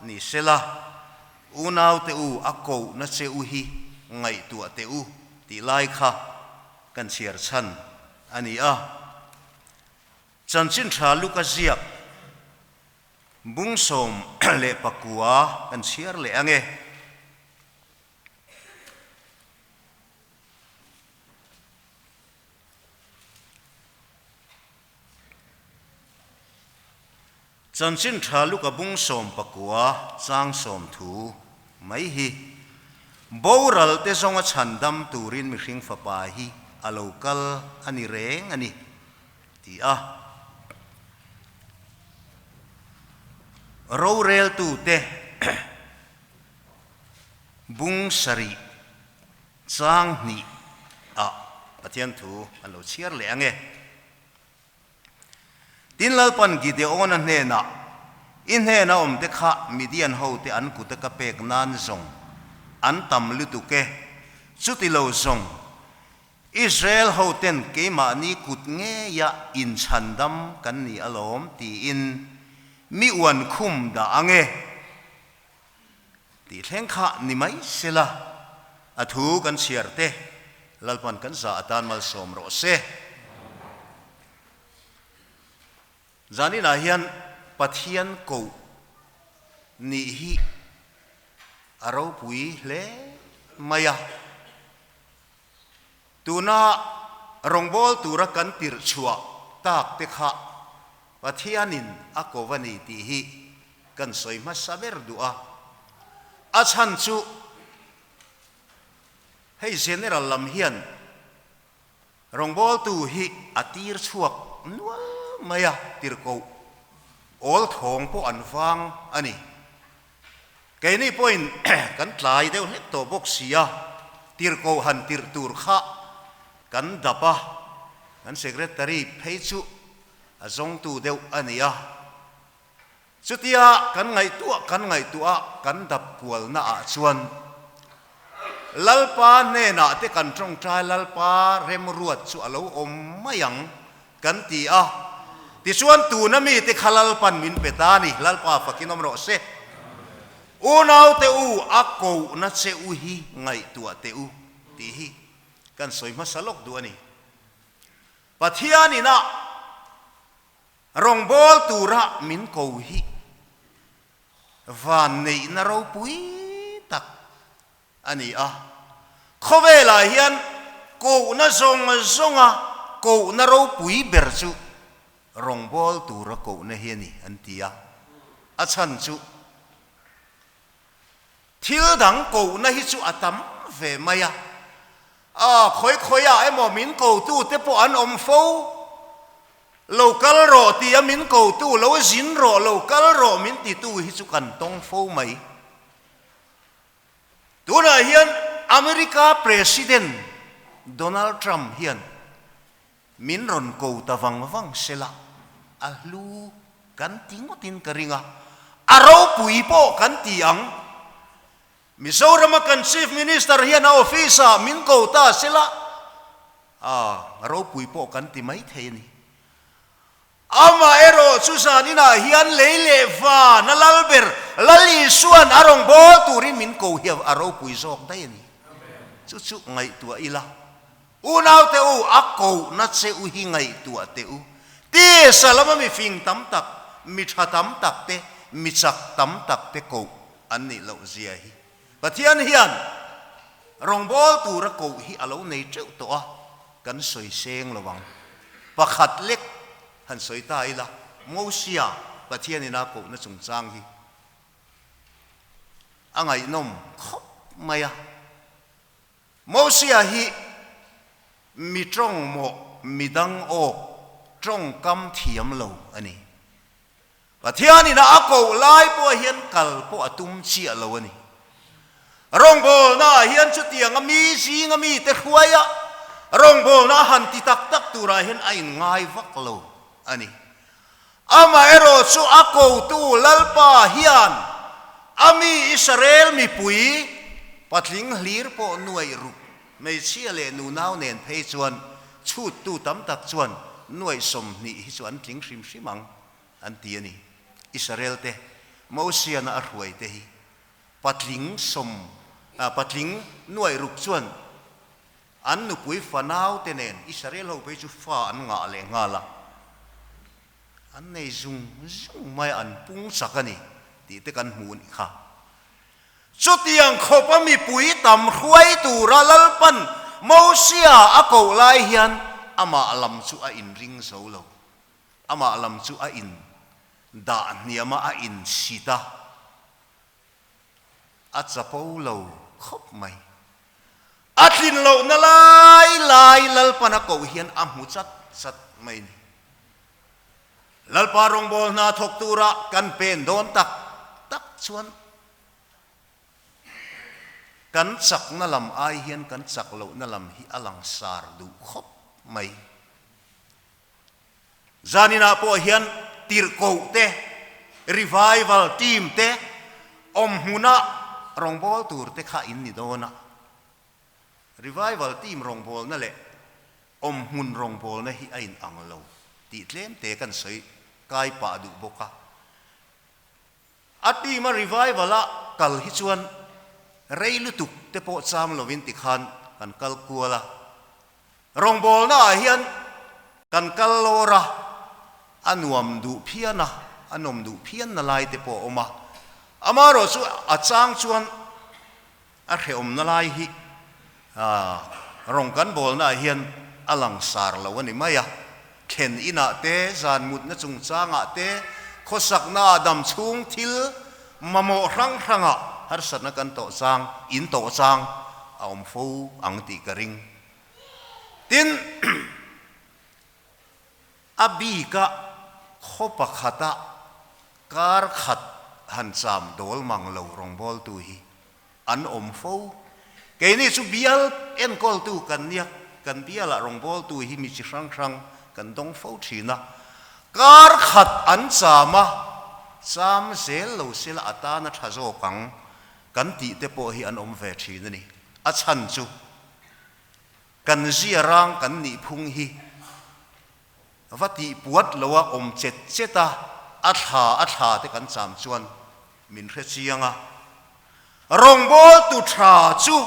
ni sela, unaute u a kohna che u hi ngaihtuah teh u tih lai kha kan chhiar chhan a ni a. Chanchin tha Luka ziak bung 19 kan chhiar leh ange. Chanchin tha Luka bung 19 chang 30 mai hi, Boral te zawnga chhan dam turin mihring fapa hi a lo kal a ni reng a ni, ti a. Roreltute bung 7 Chang hnih ah Pathian thu an lo chhiar leh ange. Tin Lalpan Gideona hnenah, I hnena awm te kha Midian ho te an kut a ka pek nan zawng an tam lutuk e, chuti lo zawng Israel ho ten keimahni kut ngeia inchhandam kan ni alawm tiin mi uan khum dah ange. Tih thleng kha ni mai sela, a thu kan chhiar te Lalpan kan za atan malsawm rawh se. Zaninah hian Pathian koh nih hi a ropui hle mai a. Tuna rawngbâwl tura kan tirh chhuah tâk te kha Pathianin a ko a ni tih hi kan sawi hmasa ber duh a. A chhan chu hei General lam hian rawngbâwltu hi a tir chhuak nual mai a, tirhkoh awl thawng pawh an vang a ni. Keini pawhin kan tlai deuh hlek tawh bawk si a, tirhkoh han tirh tur kha kan dap a, kan secretary phei chu a zawngtu deuh a ni a. Chutia kan ngaihtuah kan ngaihtuah a, kan dap kualna ah chuan Lalpa hnenah te kan tawngtai Lalpa remruat chu a lo awm mai ang kan ti a. Tichuan tuna mite kha Lalpan min pe ta a ni, Lalpa fakin awm rawh se. Unaute u, a kohna che u hi ngaihtuah teh u tih hi kan sawi hmasa lawk duh a ni. Pathian inah rawngbâwl tura min ko hi van neihna ropui tak a ni a. Khawvelah hian kohna zawng zawnga kohna ropui ber chu rawngbâwl tura kohna hi a ni an ti a. A chhan chu thil dang kohna hi chu a tam ve mai a. A khawi khawiah emaw min kohtute pawh an awm fo. Lo kal rawh tia min kotu, lo zin rawh, lo kal rawh min titu hi chu kan tawng fo mai. Tunah hian America President Donald Trump hian min rawn ko ta vang vang sela, a hlu kan ti ngawtin ka ring a, a ropui pawh kan ti ang. Mizorama kan Chief Minister hian a office-ah min ko ta sela, a ropui pawh kan ti mai thei a ni. Amaherawh chu zaninah hian lei leh van a lal ber Lal Isua'n a rawn bawl turin min ko hi a ropui zawk daih a ni. Chu chu ngaihtuah ila, unaute u, a kohna che u hi ngaihtuah teh u. Tisa lama mi fing tam tak, mi tha tam tak te, mi chak tam tak te koh an nih loh zia hi. Pathian hian rawngbâwl tura koh hi a lo nei teuh tawh a, kan sawi seng lo ang. Pakhat lek han sawi ta ila, Mosia Pathianin a kohna chungchang hi a ngaihnawm khawp mai a. Mosia hi mi tawng mawh, mi dang awk, tawngkam thiam lo a ni. Pathianin a koh lai pawh hian kal pawh a tum chiah lo a ni. Rawngbawlnaah hian chutianga mi zinga mite hruaia rawngbawlna a han ti tak tak turah hian a inngai vak lo a ni. Amaherawh chu a kotu Lalpa hian a mi Israel mipui patling hlir pawh nuaih ruk, hmeichhia leh nunau nen phei chuan chhuttu tam tak chuan nuaih 20 hi chu an tling hrim hrim ang. An ti a ni. Israel-te Mosiana a hruaite hi patling sawm, patling nuaih ruk chuan an nupui fanaute nen Israel ho phei chu fa an ngah leh nghal a, an nei zung zung mai a, an pung chak a ni tih te kan hmuh nih kha. Chutiang khawpa mipui tam hruai tura Lalpan Mosia a koh lai hian amah lam chu a inring zo lo. Amah lam chu a in dah hniam a, a in sit a, a chapo lo khawp mai. A tlin lohna lai lai Lalpan a koh hian a hmu chat chat mai ni. Lalpa rawngbâwl hna thawk tura kan pen dawn tak tak chuan kan chakna lam ai hian kan chak lohna lam hi a langsar duh khawp mai. Zaninah pawh hian tirhkoh te, revival team te, awmhmuna rawngbâwl tur te kha in ni dawn a. Revival team rawngbâwlna leh awmhmun rawngbâwlna hi a inang lo tih tlem te kan sawi kai pah duh bawk a. A team a revival a kal hi chuan rei lutuk te pawh cham lovin tikhan kan kal kual a. Rawngbawlna ah hian kan kal lawr a, a nuam duh phian a, a nawm duh phian na lai te pawh a awm a. Amaherawh chu a chang chuan a hrehawmna lai hi rawng kan bawlna ah hian a langsar lo a ni mai a. Thlen inah te, zan mutna chungchangah te, khawsakna ah dam chhung thil mamawh hrang hrangah harsatna kan tawh chang, in tawh chang a awm fo ang tih ka ring. Tin, a bika khaw pakhata kar khat han cham dawl mang lo rawngbawltu hi an awm fo. Keini chu bial enkawltu kan nia, kan bialah rawngbawltu hi mi chi hrang hrang kan dawng fo thin a. Kar khat an cham a, cham zel lo sela a tana tha zawk ang kan tih te pawh hi an awm ve thin a ni. A chhan chu kan zia rang kan nih phung hi va tih puat lo a awm chet chet a, a thla a thla te kan cham chuan min hre chiang a. Rawngbâwl tu tha chu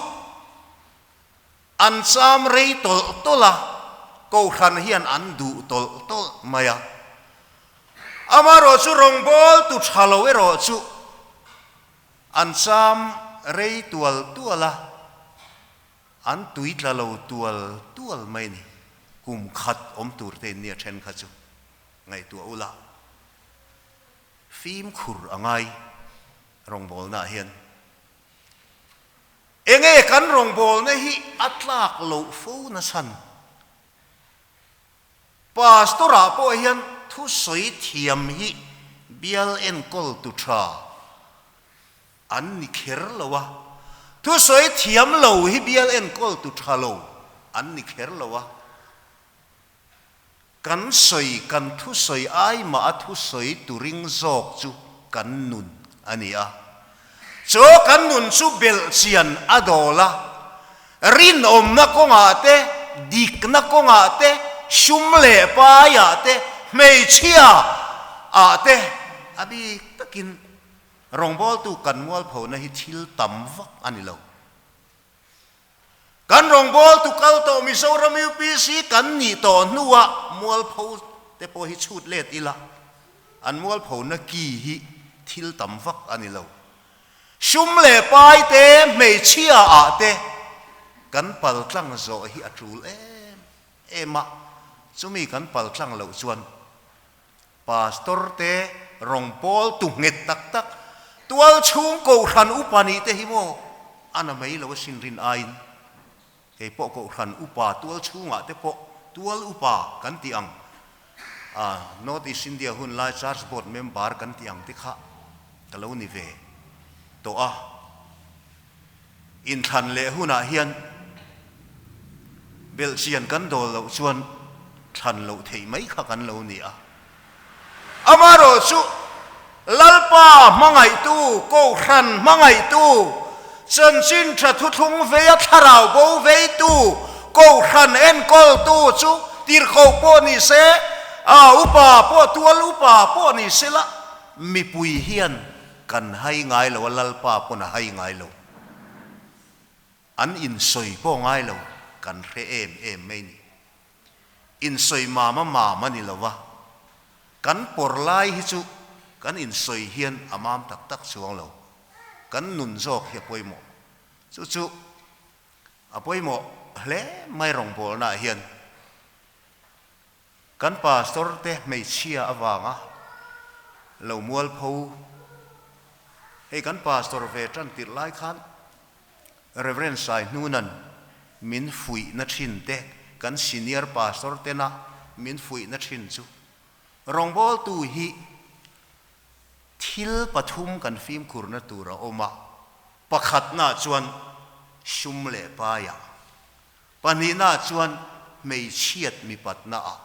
an cham rei tawlh tawlh a, kohhran hian an duh tawlh tawlh mai a. Amaherawh chu rawngbâwl tu tha lo erawh chu an cham rei tual tual a, an tui tla lo tual tual mai a ni. Kum khat awm tur te in nia then kha chu ngaihtuah ula, fimkhur a ngai rawngbawlna ah hian. Enge kan rawngbawlna hi a tlak loh fo na chhan? Pastor ah pawh hian thusawi thiam hi bial enkawl tu tha an ni kher lo a, thusawi thiam lo hi bial enkawl tu tha lo an ni kher lo a. Kan sawi, kan thusawi ai mah a thusawi tu ring zawk chu kan nun a ni a. Chu kan nun chu belhchian a dawl a, rinawmna kawngah te, dikna kawngah te, sum leh paiah te, hmeichhia ah te a bik takin rawngbawltu kan mualphona hi thil tam vak a ni lo. Kan rawngbawltu kal tawh Mizoram UPC kan nih tawh hnuah mualpho te pawh hi chhut let ila, an mualphona ki hi thil tam vak a ni lo. Sum leh pai te, hmeichhia ah te kan pal tlang zawh hi a tul em em a, chumi kan pal tlang loh chuan Pastor te rawngpawl tu nghet tak tak, tual chhung kohhran upa nih te hi maw a na mai lo asin rin aiin kei pawh kohhran upa tual chhungah te pawh tual upa kan tih ang a North East India hun lai Church Board member kan tih ang te kha ka lo ni ve tawh a. Inthlan leh hunah hian belhchian kan dawl loh chuan thlan loh theih mai kha kan lo ni a. Amaherawh chu Lalpa hmangaihtu, Kohhran hmangaihtu, chanchin tha thuthlung veia thlarau bo veitu, Kohhran enkawltu chu tirhkoh pawh ni se, upa pawh tual upa pawh ni sela mipui hian Kan hai ngai lo a, Lalpa pawn a hai ngai lo. An insawi pawh ngai lo, kan hre em em mai ni. Insawi mama mam a ni lo va, kan pawr lai hi chu kan insawi hian a mam tak tak chuang lo. Kan nun zawk hi a pawimawh. Chu chu a pawimawh hle mai rawngbawlnaah hian. Kan pastor te hmeichhia avanga lo mualpho, hei kan pastor ve tan tirh lai khan Rev. Saihnunan min fuihna thin te, kan senior pastor tena min fuihna thin chu rawngbawltu hi thil pathum kan fimkhurna tur a awm a, pakhatna chuan sum leh paiah Pahnihna chuan hmeichhiat mipatna ah,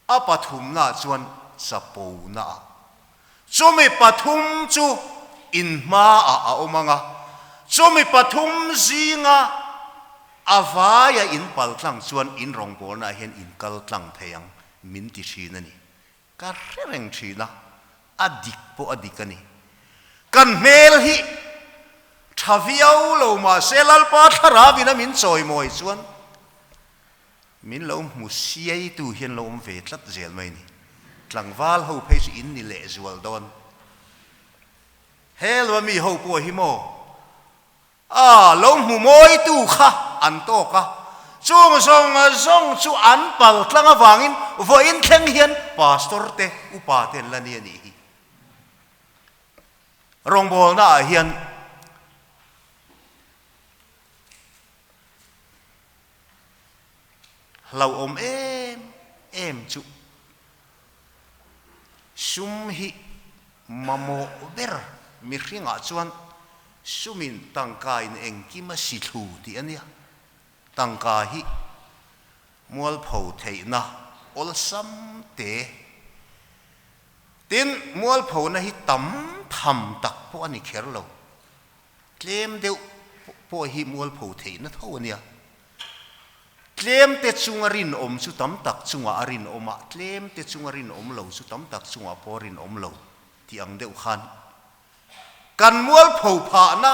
a pathumna chuan chapona ah. Chumi pathum chu inhma ah a awm ang a, chumi pathum zinga a vaia in pal tlang chuan in rawngbawlna ah hian in kal tlang thei ang min ti thin a ni. Ka hre reng thin a, a dik pawh a dik a ni. Kan hmel hi tha viau lo mahse Lalpa thlarau in a min chawimawi chuan min lo hmu siaitu hian lo awm ve tlat zel mai ni. Tlangval ho phei chu in ni leh zual dawn. Helwa mi ho pawh hi maw A lo hmu mawitu kha an tawk a, chung zawng zawng chu an pal tlang avangin vawiin thleng hian pastor te, upa te an la ni a nih hi. Rawngbawlna ah hian hlauhawm em em chu sum hi mamawh ber mihringah chuan Sumin tangka in engkim a si thlu tih a nia. Tangka hi mualpho theihna awlsam te. Tin, mualphona hi tam tham tak pawh a ni kher lo. Tlem deuh pawh hi mualpho theihna tho a nia. Tlem te chunga rinawm chu tam tak chungah a rinawm a, tlem te chunga rinawm lo chu tam tak chungah pawh a rinawm lo tih ang deuh khan Kan mualpho phahna,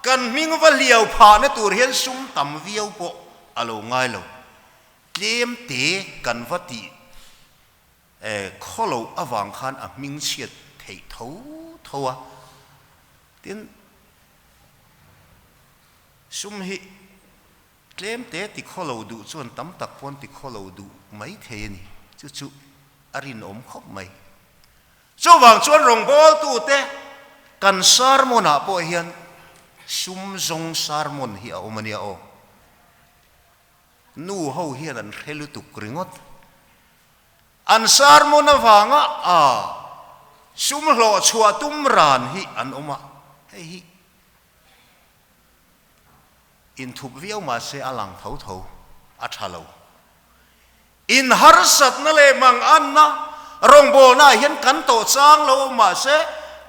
kan hming va hliau phahna tur hian sum tam viau pawh a lo ngai lo. Tlem te kan va tih khaw loh avang khan a hming chhiat theih tho tho a. Tin, sum hi tlem te ti khaw lo duh chuan tam tak pawn ti khaw lo duh mai thei a ni. Chu chu a rinawm khawp mai. Chuvang chuan rawngbawltute kan sermon ah pawh hian sum zawng sermon hi a awm a nia aw. Nu ho hian an hre lutuk ringawt. An sermon avanga a sum hlawh chhuah tum ran hi an awm a, hei hi inthup viau mahse a lang tho tho, a tha lo. In harsatna leh manganna rawngbawlnaah hian kan tawh chang lo mahse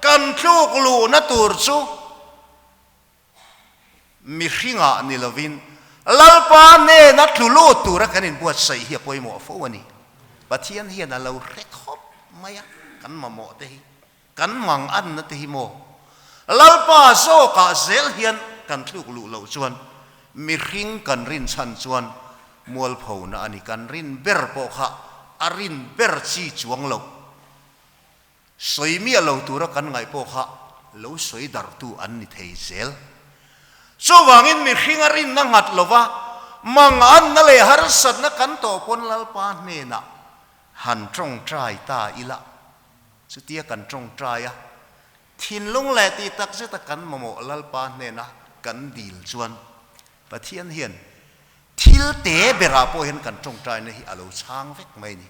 kan tluk luhna tur chu mihringah ni lovin Lalpa hnena tlu lut tura kan inbuatsaih hi a pawimawh fo a ni. Pathian hian a lo hre khawp mai a, kan mamawh te hi, kan manganna te hi maw? Lalpa zawkah zel hian kan tluk luh loh chuan mihring kan rinchhan chuan mualphona a ni. Kan rin ber pawh kha a rin ber chi chuang loh. Sawi miah lo tura kan ngaih pawh kha lo sawi darhtu an ni thei zel. Chuvangin mihring a rinna nghat lova manganna leh harsatna kan tawh pawn Lalpa hnenah han tawngtai ta ila, chutia kan tawngtai a, thinlung leh tih tak zeta kan mamawh Lalpa hnena kan dil chuan Pathian hian thil te berah pawh hian kan tawngtaina hi a lo chhang vek mai a ni.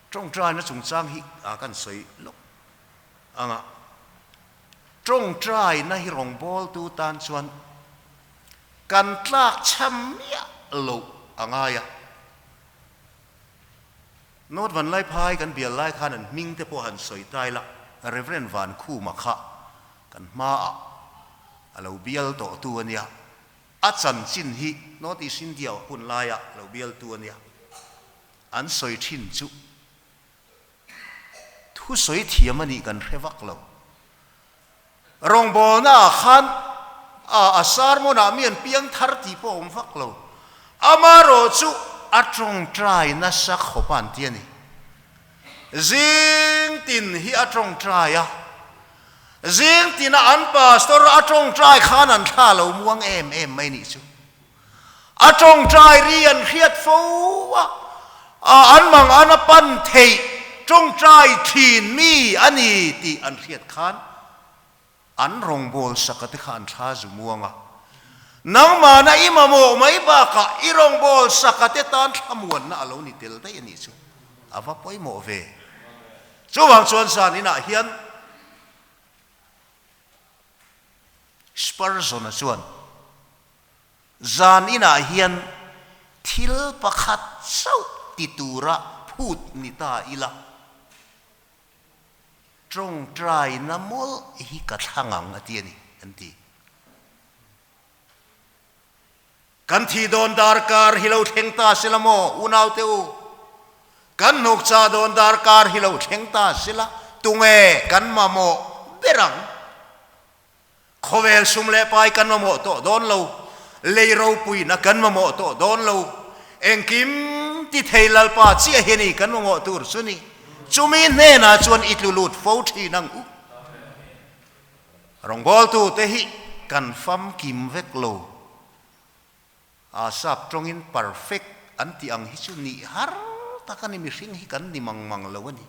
Tawngtaina chungchang hi a kan sawi lawk ang a, tawngtaina hi rawngbawltu tan chuan kan tlak chham miah loh a ngai a. North Vanlaiphai kan bial lai khan an hming te pawh han sawi tai la, Reverend Vankhuma kha kan hmaah a lo bial tawhtu a nia. A chanchin hi North East India hun laia lo bialtu a nia. An sawi thin chu thu sawi thiam a nih kan hre vak lo. Rawngbawlna ah khan a a sermon ah mi an piang thar tih pawh a awm vak lo. Amaherawh chu a tawngtai nasa khawp a an ti a ni. Zing tin hi a tawngtai a. Zing tina an pastor a tawngtai khan an thla lo muang em em mai nih chu. A tawngtai ri an hriat fo a, a an mang an a pan theih tawngtai thin mi a ni tih an hriat khan an rawngbâwl saka te kha an thla zu muang a. Nangmahna i mamawh mai bakah i rawngbâwl saka te tan thlamuanna a lo ni tel daih a nih chu. A va pawimawh ve. Chuvang chuan zan inah hian Spurgeon-a chuan, Zan inah hian thil pakhat chauh ti tura phut ni ta ila, tawngtaina mawlh hi ka thlang ang a ti a ni, an ti. Kan thih dawn darkar hi lo thleng ta sela maw, unaute u? Kan hnukchah dawn darkar hi lo thleng ta sela, tunge kan mamawh ber ang? Khawvel sum leh pai kan mamawh tawh dawn lo, lei ropuina kan mamawh tawh dawn lo, engkim ti thei Lalpa chiah hi a ni kan mamawh tur chu ni. Chumi hnenah chuan i tlu lut fo thin ang u. Rawngbawltute hi kan famkim vek lo. A sap tawngin perfect an tih ang hi chu nih har tak a ni, mihring hi kan ni mang mang lo a ni.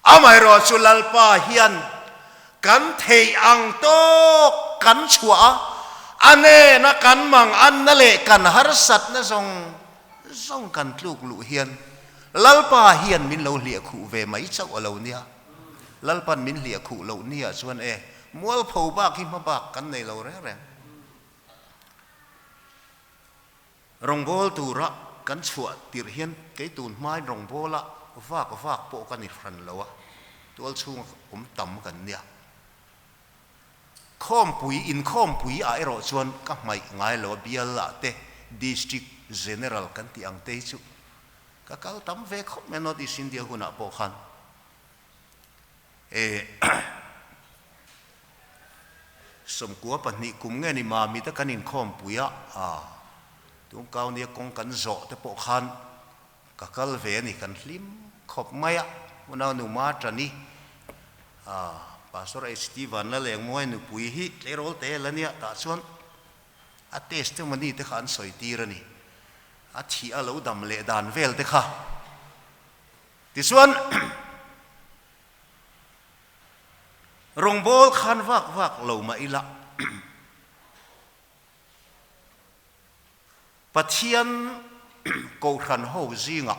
Amaherawh chu Lalpa hian kan theih ang tawk kan chhuah a, a nena kan mang anna leh kan harsatna zawng zawng kan tluk luh hian Lalpa hian min lo hliah khuh ve mai chauh a lo nia. Lalpan min hliah khuh loh nia chuan e, mualpho bak hi hma bak kan nei lo reng reng. Rawngbâwl tura kan chhuah tirh hian kei tun hmain rawngbâwla vak vak pawh ka ni hran lo a, tual chhunga awm tam kan nia. Khawmpui, inkhawmpui ah erawh chuan ka hmaih ngai lo a, bial ah te, District General kan tih ang te hi chu ka kal tam ve khawp mai a, North East India hunah pawh khan. E 12 kum nge ni Mami te kan inkhawmpui a, a Tungkaunia kawng kan zawh te pawh khan ka kal ve a ni, kan hlim khawp mai a, unau nu ma Tani, a Pastor HT Vanlalengmuai nupui hi tleirawl te la nia tah chuan a testimony te kha an sawi tir a ni, a thih a lo dam leh dan vel te kha. Tichuan, rawngbâwl khan vak vak lo mah ila, Pathian Kohhran ho zingah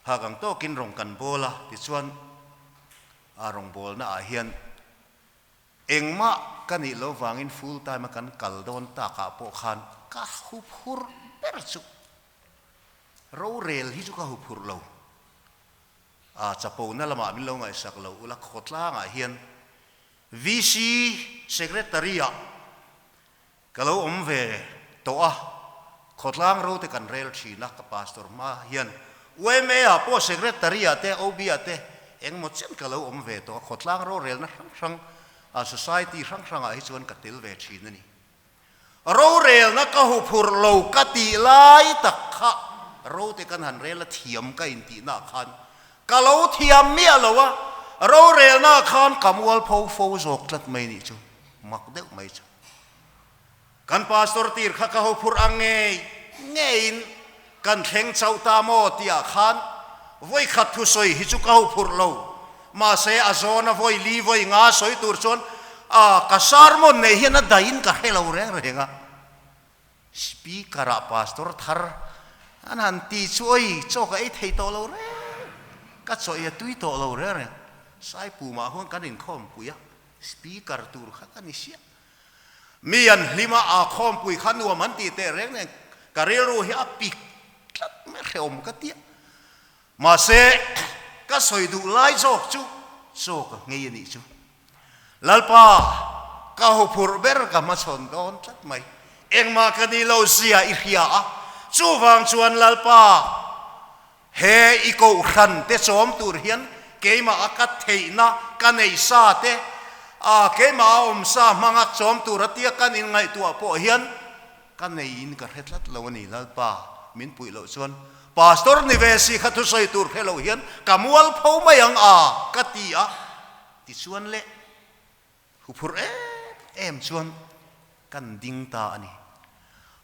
phak ang tawkin rawn kan bawl a, tichuan a rawngbawlna ah hian engmah ka nih loh vangin full time a kan kal dawn takah pawh khan ka huphur ber chu rorel hi chu ka huphurh lo. A chapona lamah min lo ngaihsak lo ula khawtlangah hian VC Secretary ah ka lo awm ve tawh a, khawtlang ro te kan rel thin a, ka pastor hma hian yma ah pawh Secretary ah te OB ah te engmaw chen ka lo awm ve tawh a, khawtlang rorelna hrang hrang ah society hrang hrang ah hi chuan ka tel ve thin a ni. Rorelna ka huphurh lo ka tih lai tak kha rote kan han rel a thiam ka intihna ah khan ka lo thiam miah lo a, rorelna ah khan ka mualpho fo zawk tlat mai nih chu mak deuh mai chu. Kan pastor tir kha ka huphurh ang ngei ngeiin kan thleng chauh ta maw tih ah khan vawikhat thusawi hi chu ka huphurh lo Mahse, a zawna vawi li vawi nga sawi tur chuan a ka sermon nei hian a daihin ka hre lo reng reng a. Speaker ah pastor thar an han ti chu awi chaw ka ei thei tawh lo reng, ka chaw ei a tui tawh lo reng reng. Saipumah huan kan inkhawmpui a, speaker tur kha ka ni siah. Mi an hlim a, aa khawmpui kha nuam an tih teh reng reng, ka rilru hi a pik tlat mai hrehawm ka tia. Mahse, ka sawi duh lai zawk chu chaw ka nghei a nih chu. Lalpa, ka huphurh ber ka hmachhawn dawn tlat mai. Engmah ka ni lo zia i hria a, chuvang chuan Lalpa, he i kohhran te chawm tur hian keimah a ka theihna ka neih sa te, a keimah a awm sa hmanga chawm tur a tia kan inngaihtuah pawh hian Ka neiin ka hre tlat lo a ni Lalpa, min puih loh chuan Pastor ni ve si kha thusawi tur hre lo hian ka mual pho mai ang a ka ti a, tichuan leh huphurh em em chuan kan ding ta a ni.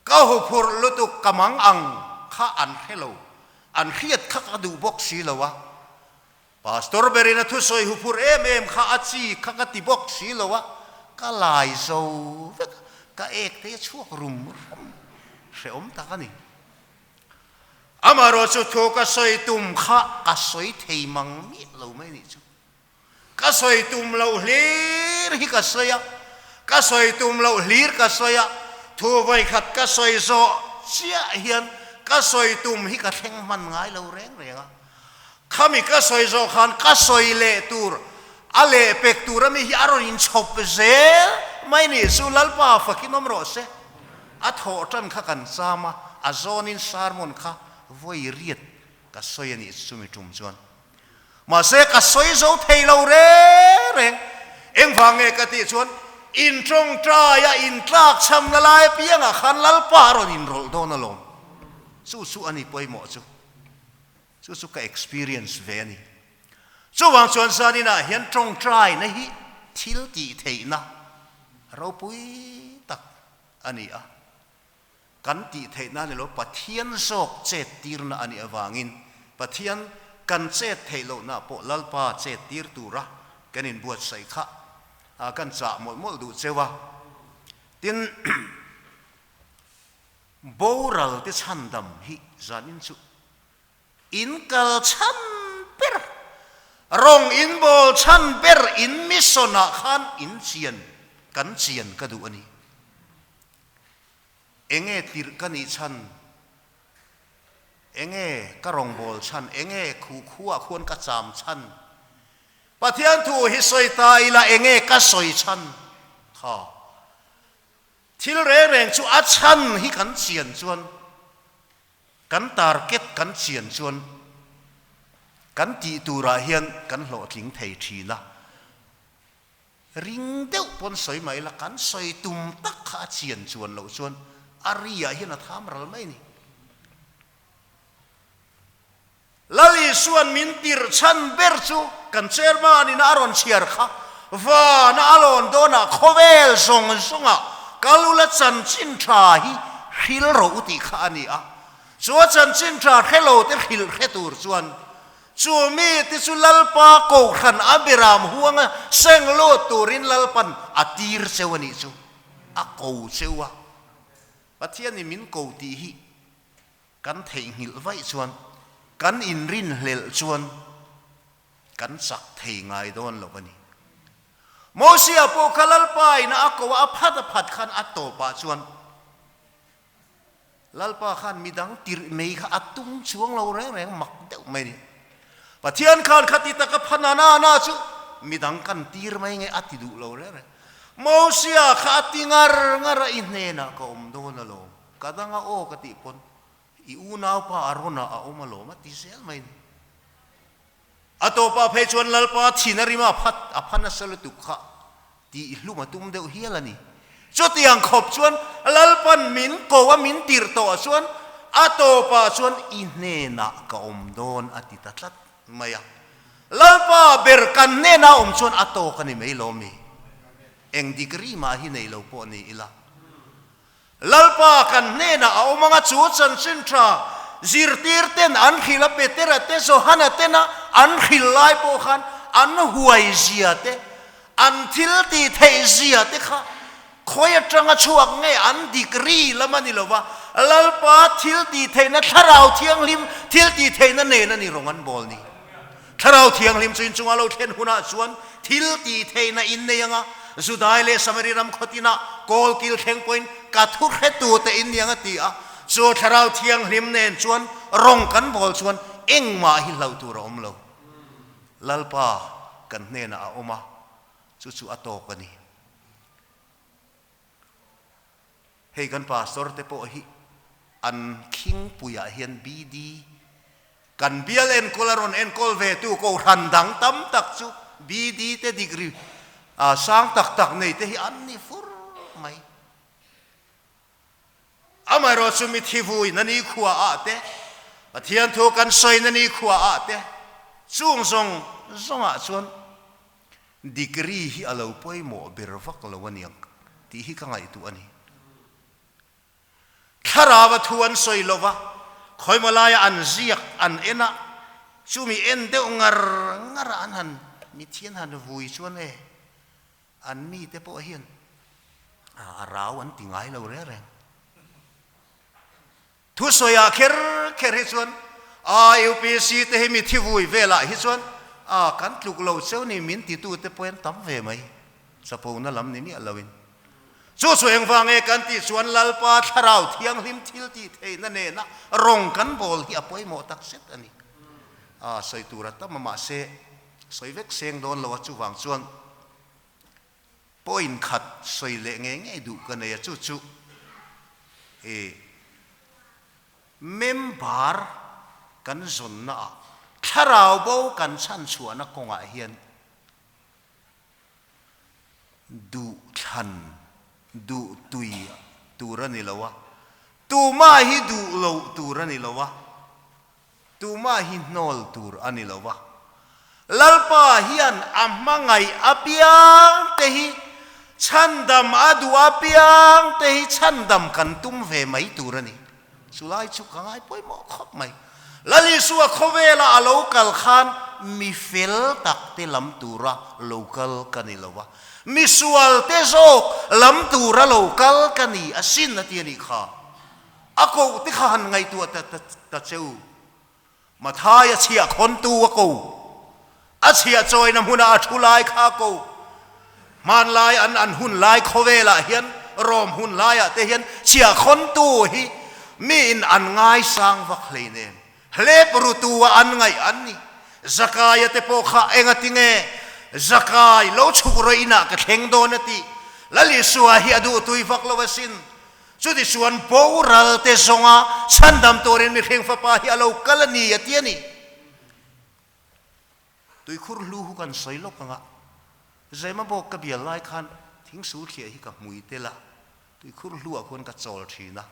Ka huphurh lutuk ka mang ang kha an hre lo, an hriat kha ka duh bawk si lo a, Pastor berin a thusawi huphurh em em kha a chi kha ka ti bawk si lo a, ka lai zo vek a, ka ek te chhuak rum rum hrehawm tak a ni. Amaherawh chu thu ka sawi tum kha ka sawi thei mang miah lo mai nih chu. Ka sawi tum loh hlir hi ka sawi a, ka sawi tum loh hlir ka sawi a, thu vawikhat ka sawi zawh chiah hian ka sawi tum hi ka thleng hman ngai lo reng reng a. Khami ka sawi zawh khan ka sawi leh tur, a leh pek tur ami hi a rawn inchhawp zel mai nih chu Lalpa fakin awm rawh se. A thawh tan kha kan cham a, a zawnin sermon kha vawi riat ka sawi a nih chumi tum chuan. Mahse ka sawi zo thei lo reng reng. Engvang nge ka tih chuan in tawngtai a intlak chhamna lai apiangah khan Lalpa a rawn inrawlh dawn alawm. Chu chu a ni pawimawh chu. Chu chu ka experience ve a ni. Chuvang chuan zaninah hian tawngtaina hi thil tih theihna ropui tak a ni a. Kan tih theihna a ni lo, Pathian zawk chet tirna a nih avangin Pathian kan chet theih lohna pawh Lalpa chet tir tura kan inbuatsaih kha kan chah mawlh mawlh duh cheu a. Tin, Boral te chhandam hi zanin chu in kal chhan ber, rawng in bawl chhan ber in mission ah khan in chian kan chian ka duh a ni. Enge tirh ka nih chhan, enge ka rawng bawl chhan, enge khu khuah khuan ka cham chhan, Pathian thu hi sawi ta ila enge ka sawi chhan kha. Thil reng reng chu a chhan hi kan chian chuan, kan target kan chian chuan kan tih turah hian kan hlawhtling thei thin a. Ring deuh pawn sawi mah ila kan sawi tum tak kha a chian chuan loh chuan a ri ah hian a tham ral mai a ni. Lal Isua'n min tirh chhan ber chu kan chairman in a rawn chhiar kha vana a lawn dawnah khawvel zawng zawngah kal ula chanchin tha hi hril rawh u tih kha a ni a. Chu a chanchin tha hre lo te hrilh hre tur chuan chu mi te chu Lalpa Kohhran a biram huanga seng lut turin Lalpan a tir cheu a nih chu a ko cheu a. Pathianin min ko tih hi. Kan theihnghilh vaih chuan, kan inrinhlelh chuan kan chak thei ngai dawn lo a ni. Mosia pawh kha Lalpa ina a ko a, a phat a phat khan a tawpah chuan Lalpa khan midang tirh mai kha a tum chuang lo reng reng mak deuh mai a ni. Pathian khan khati taka pha na na na chu midang kan tir mai nge a ti duh lo reng reng. Mosia kha a ti ngar ngar a, i hnenah ka awm dawn alawm, ka danga aw ka tih pawn i unaupa Arona a awm alawm a ti zel mai a ni. A tawpah phei chuan Lalpa thin a rima phat a pha nasa lutuk kha tih hlum a tum deuh hial a ni. Chutiang khawp chuan Lalpan min ko a min tirh tawh chuan a tawpah chuan i hnenah ka awm dawn a ti ta tlat mai a. Lalpa ber kan hnena awm chuan a tawk a ni mai lo mi? Eng degree mah hi nei lo pawh ni ila. Lalpa kan hnenah a awm anga chu chanchin tha zirtir ten an hrilh a, Petera te Johana tena an hrilh lai pawh khan an huai zia te, an thil tih theih zia te kha khawi atanga chhuak nge an degree lam a ni lo va, Lalpa thil tih theihna Thlarau Thianghlim thil tih theihna nen a ni rawng an bawl ni. Thlarau Thianghlim chu inchunga lo thlen hunah chuan thil tih theihna in nei anga, Judai leh Samari ram khawtinah kawl kil thleng pawhin ka thu hretute in ni ang a ti a. Chu Thlarau Thianghlim nen chuan rawng kan bawl chuan engmah hi hlauh tur a awm lo. Lalpa kan hnenah a awm a, chu chu a tawk a ni. Hei kan pastor te pawh hi an khingpuiah hian BD kan bial enkawl a rawn enkawl ve tu kohhran dang tam tak chu BD te degree sang tak tak nei te hi an ni fur mai. Amaherawh chu mithi vuina ni khua ah te, Pathian thu kan sawina ni khua ah te chung zawng zawng ah chuan Degree hi a lo pawimawh ber vak lo a niang tih hi ka ngaihtuah a ni. Thlarau a thu an sawi lo va, khawimaw laia an ziak an en a, chumi en deuh ngar ngar a an han mitthi an han vui chuan e, an mite pawh hian a rau an ti ngai lo reng reng. Thusawiah kher kher hi chuan a UPC te hi mi thi vui velah hi chuan a kan tluk lo cheu ni min titu te pawh an tam ve mai chapona lam ni miah loin. Chu chu engvang nge kan tih chuan Lalpa Thlarau Thianghlim thil tih theihna nena rawng kan bawl hi a pawimawh tak zet a ni. A sawi tur a tam a mahse sawi vek seng dawn lo a chuvang chuan Point khat sawi leh ngei ngei duh ka nei a, chu chu i member kan zawnna ah thlarau bo kan chhan chhuahna kawngah hian duh thlan duh tui tur a ni lo a, tumah hi duh loh tur a ni lo a. Tumah hi hnawl tur a ni lo va, Lalpa hian a hmangaih apiang te hi chhandam a duh apiang te hi chhandam kan tum ve mai tur a ni. Chulai chu ka ngai pawimawh khawp mai. Lal Isua khawvela a lo kal khan mi fel tak te lam tura lo kal ka ni lo va, mi sual te zawk lam tura lo kal ka ni asin a ti a nih kha. A koh te kha han ngaihtuah ta ta che u. Mathai a chhiah khawntu a ko. A chhiah chawina hmunah a thu lai kha a ko. Hmanlai an an hun lai khawvelah hian Rom hun laiah te hian chhiah khawntu hi miin an ngaisang vak hleinem. Hlep rutu a an ngaih an ni. Zakaia te pawh kha engati nge Zakai lo chhuk rawih inah ka thleng dawn a tih. Lal Isua hi a duhtui vak lo asin. Chutichuan boral te zawnga chhandam turin mihring fapa hi a lo kal a ni a ti a ni. Tuikhur hlu hu kan sawi lawk anga Zema bawk ka bial lai khan thingsul thliah hi ka hmui tel a, tuikhur hlu ah khuan ka chawl thin a,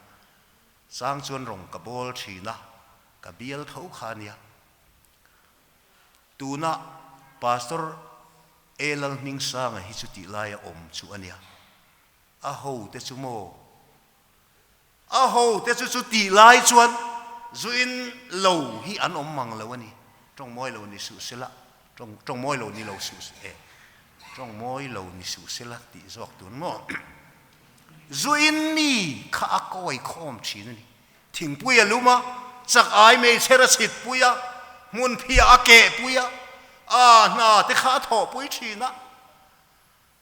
chang chuan rawng ka bawl thin a, ka bial tho kha a nia. Tuna Pastor A Lalhmingsanga hi chu tih laia awm chu a nia. A ho te chu maw? A ho te chu chu tih lai chuan zu in lo hi an awm mang lo a ni. Tawng mawi lo ni suh sela, tawng tawng mawi lo ni lo suh e, tawng mawi lo ni suh sela tih zawk tun maw? Zu in mi kha a kawi khawm thin a ni. Thingpui a lum a. chak ai meichher a chhit pui a, hmun phiah a keh pui a, a hna te kha a thawh pui thin a.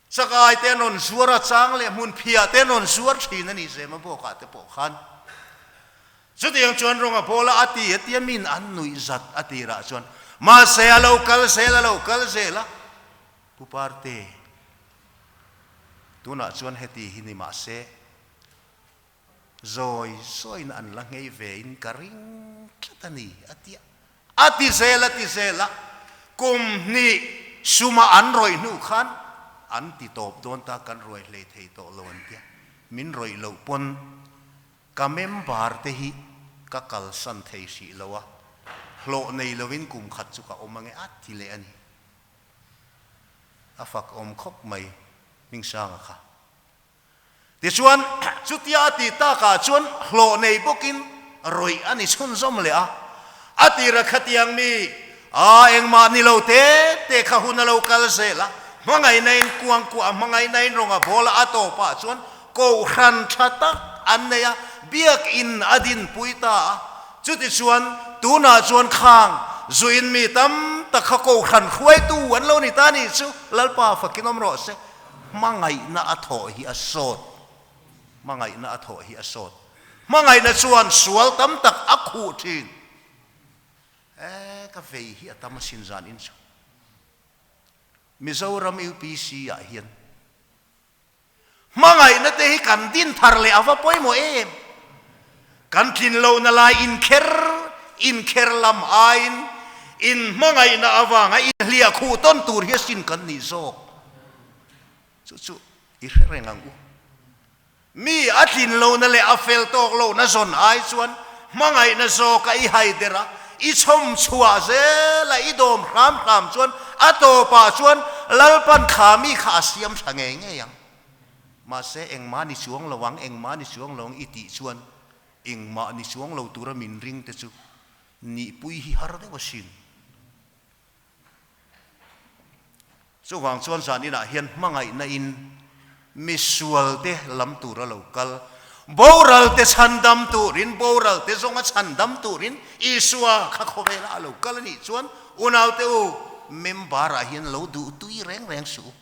Chak ai te an rawn zuar a, chang leh hmun phiah te an rawn zuar thin a ni Zema bawkah te pawh khan. Chutiang chuan rawng a bawl a, a ti a tia min an nuih zat a tirah chuan mahse a lo kal zel a lo kal zel a, Pu Parte, tunah chuan heti hi ni mahse zawi zawiin an la nghei ve in ka ring tlat a ni a ti a, a ti zel a ti zel a, kum hnih suma an rawih hnu khan an ti tawp dawn ta kan ruai hlei thei tawh lo an tia, min rawih loh pawn Ka member te hi ka kalsan thei hrih lo a, hlawh nei lovin kum khat chu ka awm ange a ti leh a ni. A fak awm khawp mai Hmingsanga kha. Tichuan, chutia a tih takah chuan hlawh nei bawkin rawih a ni chhunzawm leh a. A tira khatiang mi a engmah ni lo te te kha hun a lo kal zel a, hmangaihna in kuangkuah a, hmangaihna in rawng a bawl a, a tawpah chuan Kohhran tha tak an nei a, biakinn a dinpui ta a. Chutichuan, tunah chuan khang zuin mi tam tak kha kohhran hruaitu an lo ni ta nih chu Lalpa fakin awm rawh se. Hmangaihna a thawh hi a sawt. Hmangaihna a thawh hi a sawt. Hmangaihna chuan sual tam tak a khuh thin. E, ka vei hi a tam asin zan in chu. Mizoram UPC ah hian Hmangaihna te hi kan din thar leh a va pawimawh em? Kan tlin lohna lai inkher inkher lam aiin inhmangaihna avanga inhliah khuh tawn tur hi asin kan nih zawk. Chu chu i hre reng ang u. Mi a tlin lohna leh a fel tawk lohna zawn ai chuan hmangaihna zawka i hai der a, i chhawm chhuah zel a, i dawm hram hram chuan a tawpah chuan Lalpan kha mi kha a siam tha ngei ngei ang. Mahse, engmah ni chuang lo ang, engmah ni chuang lo ang i tih chuan engmah ni chuang lo tura min ring te chu nihpui hi har deuh asin. Chuvang chuan zan inah hian hmangaihna in misual te lam tur a lo kal, boral te chhandam turin, boral te zawnga chhandam turin Isua kha khawvelah a lo kal a nih chuan unaute u, member ah hian lo duh tui reng reng suh u.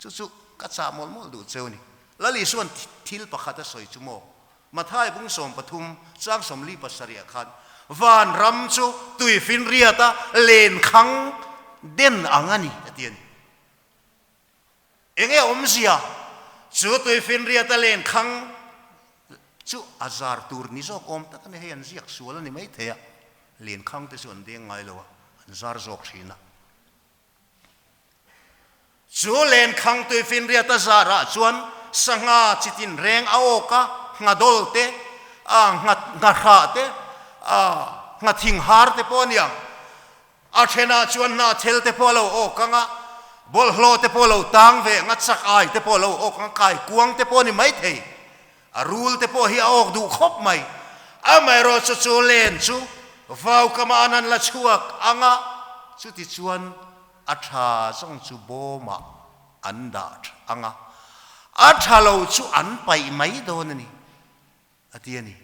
Chu chu ka chah mawlh mawlh duh cheu a ni. Lal Isua'n thil pakhat a sawi chu maw? Mathai bung 13 chang 47 ah khan, Van ram chu tuifinriata lenkhang den ang a ni, a ti a ni. Enge awmzia? Chu tuifinriata lenkhang chu a zar tur ni zawk awm tak a ni. Hei an ziak sual a ni maithei a, lenkhang te chu an deng ngai lo a, an zar zawk thin a. Chu lenkhang tuifinriat a zarah chuan sangha chitin reng a awk a, nghadawl te, ngha nghahrah te, nghathing har te pawh a ni ang. A thenah chuan hnahthel te pawh a lo awk ang a, bawlhhlawh te pawh a lo tang ve ang a, chak ai te pawh a lo awk ang a, kaikuang te pawh a ni maithei. A rul te pawh hi a awk duh khawp mai. Amaherawhchu chu len chu vau kama an han la chhuak ang a, chutichuan a tha zawng chu bawmah an dah ang a, a tha lo chu an paih mai dawn a ni, a ti a ni.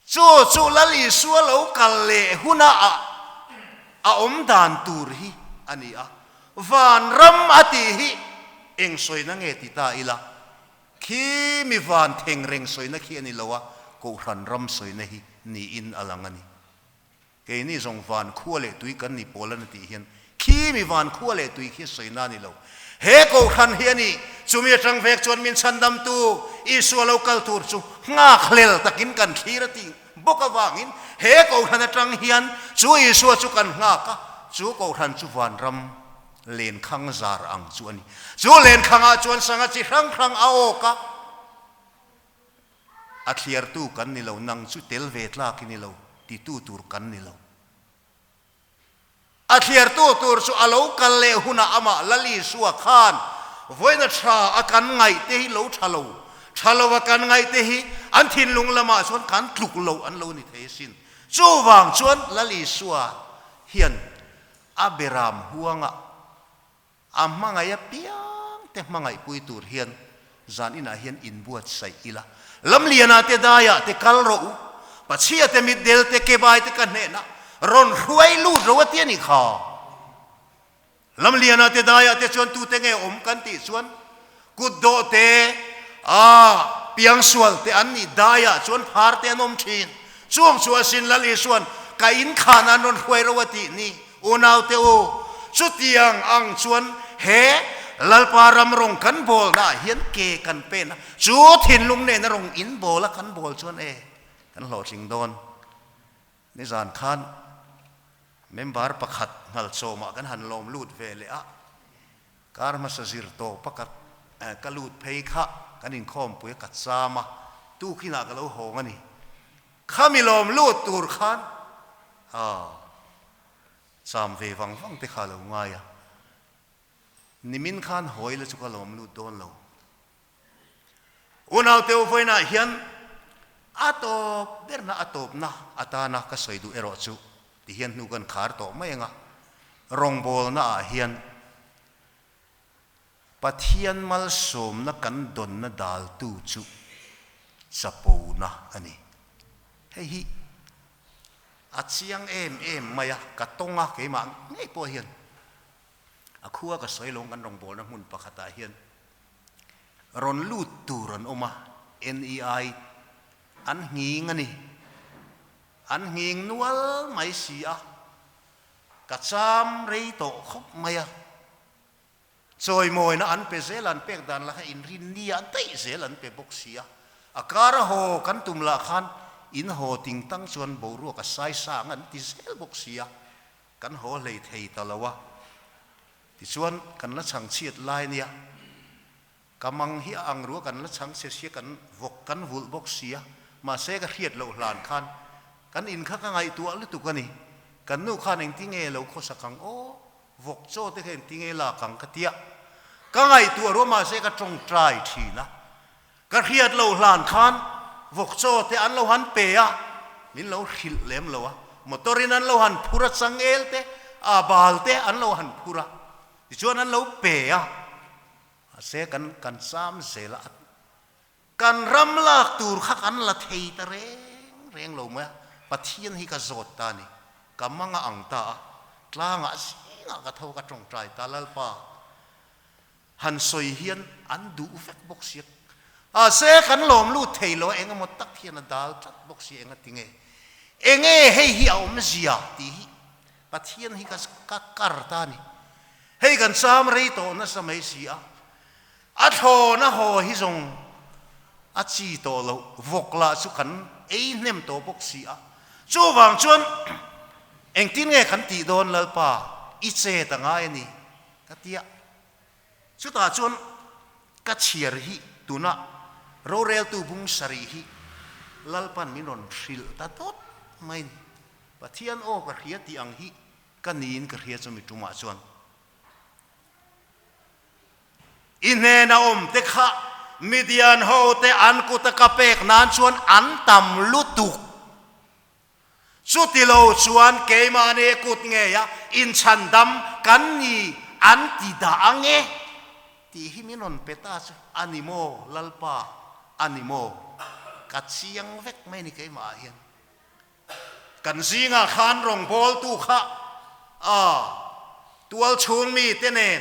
Chu chu Lal Isua lo kal leh huna a a awm dan tur hi a ni a. Van ram a tih hi eng sawina nge ti ta ila, khi mi van theng reng sawina khi a ni lo a, Kohhran ram sawina hi niin a lang a ni. Keini zawng van khua leh tui kan ni pawl a ni tih hian khi mi van khua leh tui khi sawina a ni lo. He Kohhran hi a ni, chumi atang vek chuan min chhandamtu Isua lo kal tur chu nghakhlel takin kan thlir a tih bawk avangin he Kohhran atang hian chu Isua chu kan nghak a, chu Kohhran chu vanram lenkhang zar ang chu a ni. Chu lenkhangah chuan sangha chi hrang hrang a awk a. A thliartu kan ni lo, nang chu tel ve tlak i ni lo, titu tur kan ni lo. A thliartu tur chu a lo kal leh hunah amah Lal Isua khan vawiina tha a kan ngaih te hi lo tha lo, tha lo a kan ngaih te hi an thinlung lamah chuan kan tluk lo an lo ni thei asin. Chuvang chuan Lal Isua hian a beram huangah A hmangaih apiang te hmangaihpui tur hian zan inah hian inbuatsaih ila. Lamlianah te daiah te kal rawh u. Pachhia te mitdel te kebai te ka hnenah rawn hruai lut ro a ti a nih kha. Lamliana te daiah te chuan tute nge awm kan tih chuan kutdawh te, a piangsual te an nih daiah chuan phar te an awm thin. Chuang chu asin Lal Isuan ka inkhan an rawn hruai ro a tih ni. Unaute u, chutiang ang chuan he Lalpa ram rawng kan bawlnaah hian ke kan pen a, chu thinlung nena rawng inbawl a kan bawl chuan e, kan hlawhtling dawn. Nizan khan member pakhat Ngalchawmah kan han lawm lut ve leh a, kar hmasa zir tawp a ka lut phei kha kan inkhawmpui a ka cham a, tukinah ka lo hawng a ni. Khami lawm lut tur khan ah cham ve vang vang te kha a lo ngai a, nimin khan hawi la chu ka lawm lut dawn lo. Unaute u vawiinah hian a tawp berna a tawpna atana ka sawi duh erawh chu ti hian hnu kan khar tawh mai anga rawngbawlna ah hian Pathian malsawmna kan dawnna daltu chu chapona a ni. Hei hi a chiang em em mai a, ka tawng a keimah ngei pawh hian. A khua ka sawi lawng kan rawngbawlna hmun pakhatah hian rawn lut tur an awm a, NEI an nghing a ni. An nghing nual mai si a, ka cham rei tawh khawp mai a. Chawimawina an pe zel an pek dan lah kha inrin nia daih zel an pe bawk si a. A kar a haw kan tum lah khan in haw ting tang chuan boruak a sai sang an ti zel bawk si a. Kan haw hlei thei ta lo a, tichuan kan la chhang chhiat lai nia, ka mang hi a ang rua kan la chhang chhe sia kan vawk kan vulh bawk sia, mahse ka hriat loh hlan khan kan in kha ka ngaihtuah lutuk a ni, kan nu khan engtinge lo khawsak ang aw, vawk chaw te kha engtinge lak ang ka tia, ka ngaihtuah rua mahse ka tawngtai thin a, ka hriat loh hlan khan vawk chaw te an lo han pe a, min lo hrilh lem lo a, motor in an lo han phur a, changel te, a bal te an lo han phur a, tichuan an lo pe a, mahse kan kan cham zel a, kan ram lak tur kha kan la thei ta reng reng lo mai a, Pathian hi ka zawt ta a ni, ka manga ang ta a, tlangah zingah ka tho ka tawngtai ta Lalpa. Han sawi hian an duh vek bawk sia. A se kan lawm lut thei lo a, eng emaw tak hian a dal tlat bawk sia, enga tinge? Enge hei hi a awmzia tih hi Pathian hi ka ka kar ta a ni. Hei kan cham rei tawh nasa mai si a, a thlawn a haw hi zawng a chi tawh loh, vawk lah chu kan ei hnem tawh bawk si a. Chuvang chuan engtin nge kan tih dawn Lalpa, i chet a ngai a ni. Ka ti a, chutah chuan ka chhiar hi tuna roreltu bung sarih hi Lalpan min rawn hrilh ta tawt mai ni. Pathian aw ka hria tih ang hi ka niin ka hria chumi tumah chuan. I hnena awm te kha Midian ho te an kuta ka pek nan chuan an tam lutuk. Chuti lo chuan keimahni kut ngeia inchhandam kan ni an ti dah ang e tih hi min rawn pe ta chu a ni maw Lalpa, a ni maw? Ka chiang vek mai ni keimah ah hian. Kan zingah khan rawngbawltu kha a tualchhung mite nen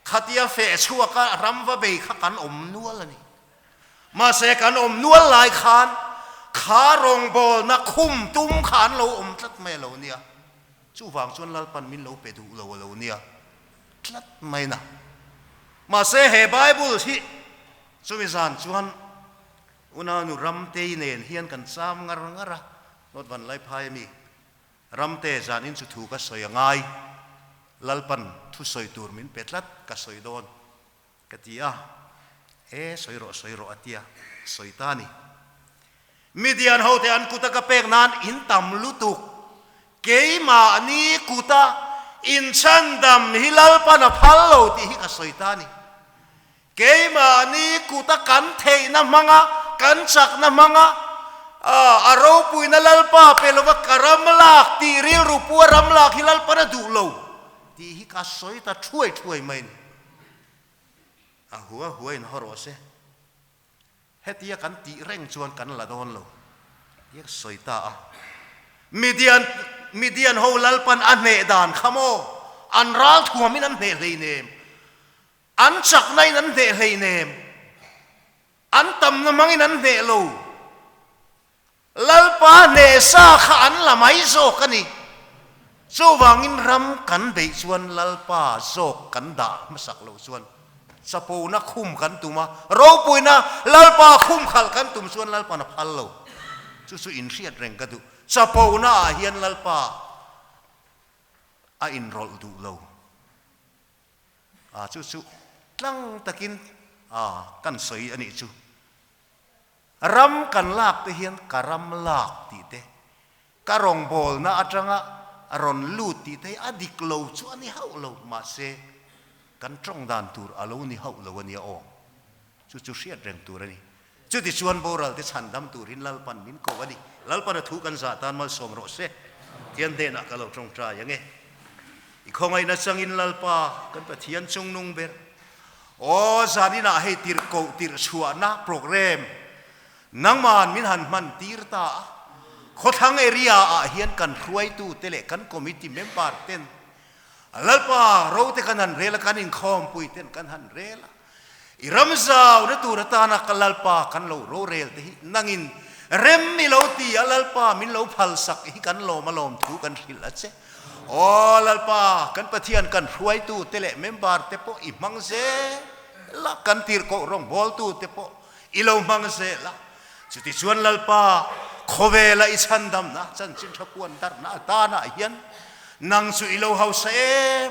khatia feh chhuaka ram va bei kha kan awm nual a ni. Mahse kan awm nual lai khan kha rawngbawlna khum tum kha an lo awm tlat mai a lo nia. Chuvang chuan Lalpan min lo pe duh lo a lo nia tlat mai na. Mahse he Bible hi chumi zan chuan Unau Ramtei nen hian kan cham ngar ngar a, Lawt van lai phai ami Ramte zanin chu thu ka sawi a ngai, Lalpan thu sawi tur min pe tlat ka sawi dawn. Ka ti a, E, sawi rawh, sawi rawh a ti a, sawi ta a ni. Midian hote an kuta ka pek nan in tam lutuk, keimahni kuta inchhandam hi Lalpan a phal lo tih hi ka sawi ta a ni. Keimahni kuta kan theihna hmanga, kan chakna hmanga, a ropuina Lalpa pe lova ka ram lak tih rilru pu a ram lak hi Lalpan a duh lo tih hi ka sawi ta thuai thuai mai a ni. A hua hua in haw rawh se. Hetia kan tih reng chuan kan la dawn lo. Tia ka sawi ta a. Midian, Midian ho Lalpan a hneh dan kha maw? An ral thuamin an hneh hleinem. An chakna in an hneh hleinem. An tamna hmangin an hneh lo. Lalpa hneh sa kha an la mai zawk a ni. Chuvangin ram kan beih chuan Lalpa zawk kan dah hmasak lo chuan chapona khum kan tum a, ropuina Lalpa khum khalh kan tum chuan Lalpa'n a phal lo. Chu chu inhriat reng ka duh. Chapona ah hian Lalpa a inrawlh duh lo. A chu chu tlang takin a kan sawi a nih chu. Ram kan lak te hian ka ram lak tih te, ka rawngbawlna atanga rawn lut tih te hi a dik lo chu a ni hauh lo, mahse kan tawng dan tur a lo ni hauh lo a nia aw. Chu chu hriat reng tur a ni. Chutichuan boral te chhandam turin Lalpan min ko a ni. Lalpan a thu kan zah tan malsawm rawh se. Tian hnenah ka lo tawngtai ang e. I khawngaihna changin Lalpa kan Pathian chungnung ber. Aw zaninah hei tirhkoh tirhchhuahna program nangman min han hman tir ta a. Khawthlang area ah hian kan hruaitu te leh kan committee member ten Lalpa ro te kan han rel a, kan inkhawmpui ten kan han rel a. I ram zauna tur atana ka Lalpa kan lo rorel te hi nangin rem i lo ti a, Lalpa min lo phalsak hi kan lawm a lawm thu kan hrilh a che. Aw Lalpa, kan Pathian kan hruaitu te leh member te pawh i hmang zel a, kan tirhkoh rawngbawltu te pawh i lo hmang zel a. Chutichuan Lalpa, khawvela i chhandamna chanchin tha puan darhna atanah hian nang chu i lo hausa em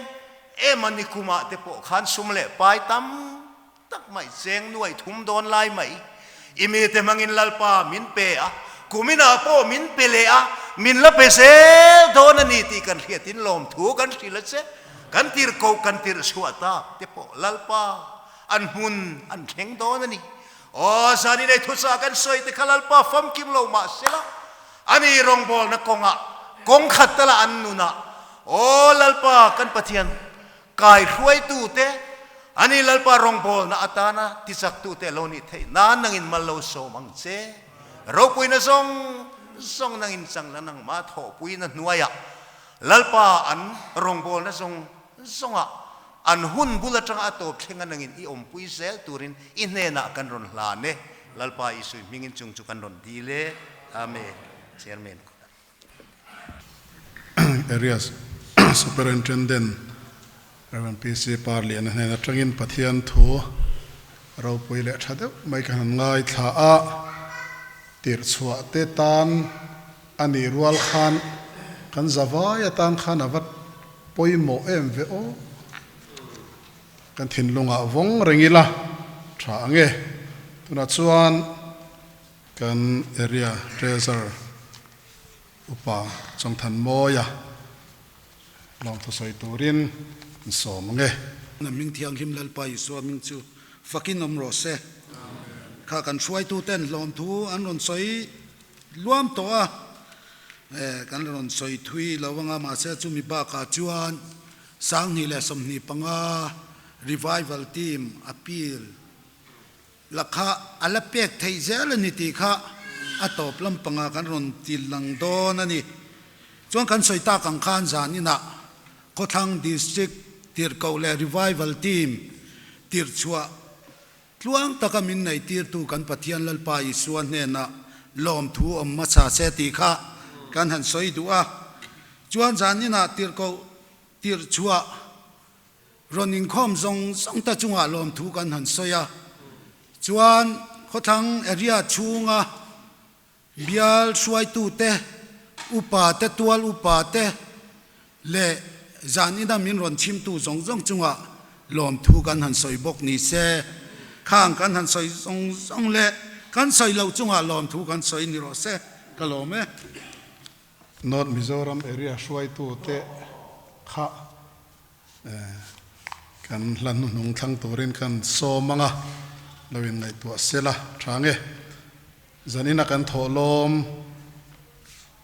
em a, nikumah te pawh khan sum leh pai tam tak mai cheng nuai thum dawn lai mai i mite hmangin Lalpa min pe a, kuminah pawh min pe leh a, min la pe zel dawn a ni tih kan hriatin lawmthu kan hrilh a che. Kan tirhkoh kan tirh chhuah tak te pawh Lalpa an hmun an thleng dawn a ni. Aw, zan inei thuchah kan sawi te kha Lalpa famkim lo mah sela, ani rawngbawlna kawngah kawng khat tala an nunah, Aw Lalpa kan Pathian, kai hruaitute, ani Lalpa rawngbawlna atana tichaktute lo nih theih nan nangin mal lo sawm ang che. Ropuina zawng zawng nangin chang la nangmah thawhpuina hnuaiah Lalpa an rawngbawlna zawng zawngah An hun bul atanga a tawp thleng a nangin i awmpui zel turin i hnenah kan rawn hlan e. Lalpa Isui hmingin chung chu kan rawn dil e. Amen. Chairman. Area Superintendent Rev. PC Parliana hnen atangin Pathian thu ropui leh tha deuh mai kan han ngaithla a, tirhchhuah te tan A nih rual khan kan zavai atan khan a va pawimawh em ve aw. Kan thinlungah vawng reng ila tha ang e. Tunah chuan kan area treasurer upa Chawngthanmawia lawmthu sawi turin an sawm ang e. Na hming thianghlim Lalpa Isua hming chu fakin awm rawh se. Kha kan hruaituten hlawmthu an rawn sawi Luam tawh a, kan rawn sawi thui lo anga mahse chumi bakah chuan 2025 Revival Team appeal la kha a la pek theih zel a ni tih kha a tawp lampangah kan rawn ti lang dawn a ni. Chuan kan sawi tak ang khan zan inah Khawthlang District tirhkoh leh Revival Team tirhchhuah Tluang taka min neihtirtu kan Pathian Lalpa Isua hnenah lawmthu awm hmasa se tih kha kan han sawi duh a. Chuan zaninah tirhkoh tirhchhuah rawn inkhawm zawng zawng te chungah lawmthu kan han sawi a. Chuan khawthlang area chhunga Bial hruaitute, upate, tual upate leh zan ina min rawn chhimtu zawng zawng chungah lawmthu kan han sawi bawk ni se. Khang kan han sawi zawng zawng leh kan sawi loh chungah lawmthu kan sawi ni rawh se, ka lawm e. North Mizoram area hruaitute kha kan hla hnuhnung thlang turin kan sawm ang a, lo inngaihtuah sela tha nge. Zanina kan thawh lawm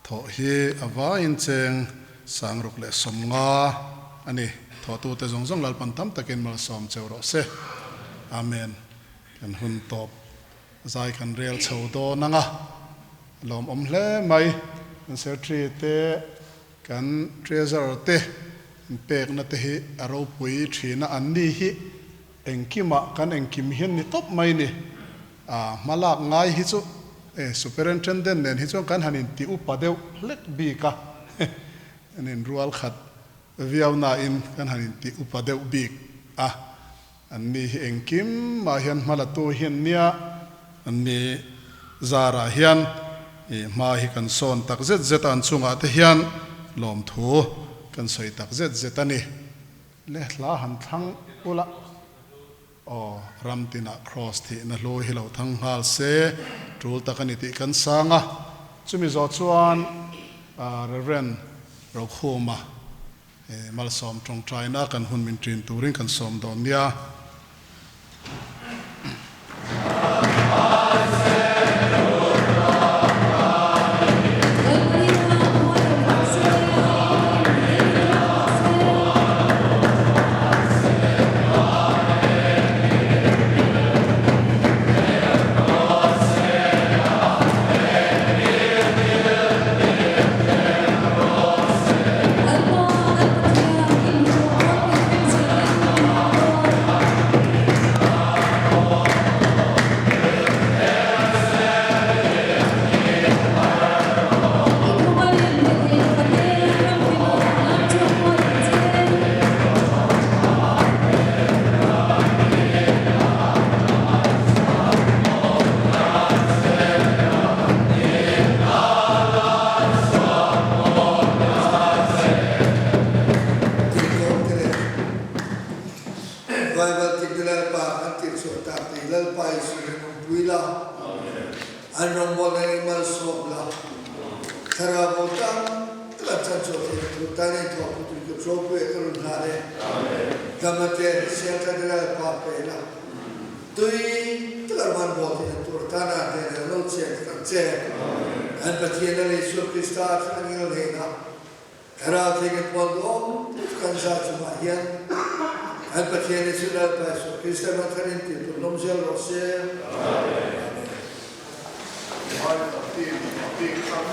thawh hi a vaiin cheng 650 a ni. Thawhtute zawng zawng Lalpan tam takin malsawm cheu rawh se. Amen. Kan hun tawp zai kan rel chho dawn ang a. Lawmawm hle mai. Kan Secretary te, kan Treasurer te inpekna te hi a ropui thin a, an ni hi engkimah kan engkim hian ni tawp mai ni. A hma lak ngai hi chu e Superintendent nen hi chuan kan han inti upa deuh hlek bik a, kan inrual khat viau nain kan han inti upa deuh bik a. An ni hi engkim mah hian hma la tu hi an nia, an ni zarah hian i hma hi kan sawn tak zet zet a, an chungah te hian lawmthu kan sawi tak zet zet a ni. Le hla han thlang ula, aw ram tinah Kraws thihna hlu hi lo thang nghal se, tul tak a ni tih kan sang a. Chumi zawh chuan Rev. Rokhuma Malsawm tawngtaina kan hun min ṭin turin kan sawm dawn nia. Bible tik te Lalpa kan tirh chhuah tak te hi Lalpa Jesuh hian awmpui la, an rawngbawlna in malsawm la, thlarau bo tam tak an chan chhuah theih tur tan in thawh put in ka ropui a ka rawn hlan e. Dam a te siam tha te Lalpa pe la. Tui taka ram bawl theihna tur atana hnenah lo cheng tak ang che. An Pathian a lei Isua Krista thlan ngil hnenah Thlarau theihnghilh pual duhawm tak kan za chungah hian an Pathian Jesu Lalpa Isua Krista hmang thar in tih tur lawm zel rawh se. Amen. Bible team a bik thlang.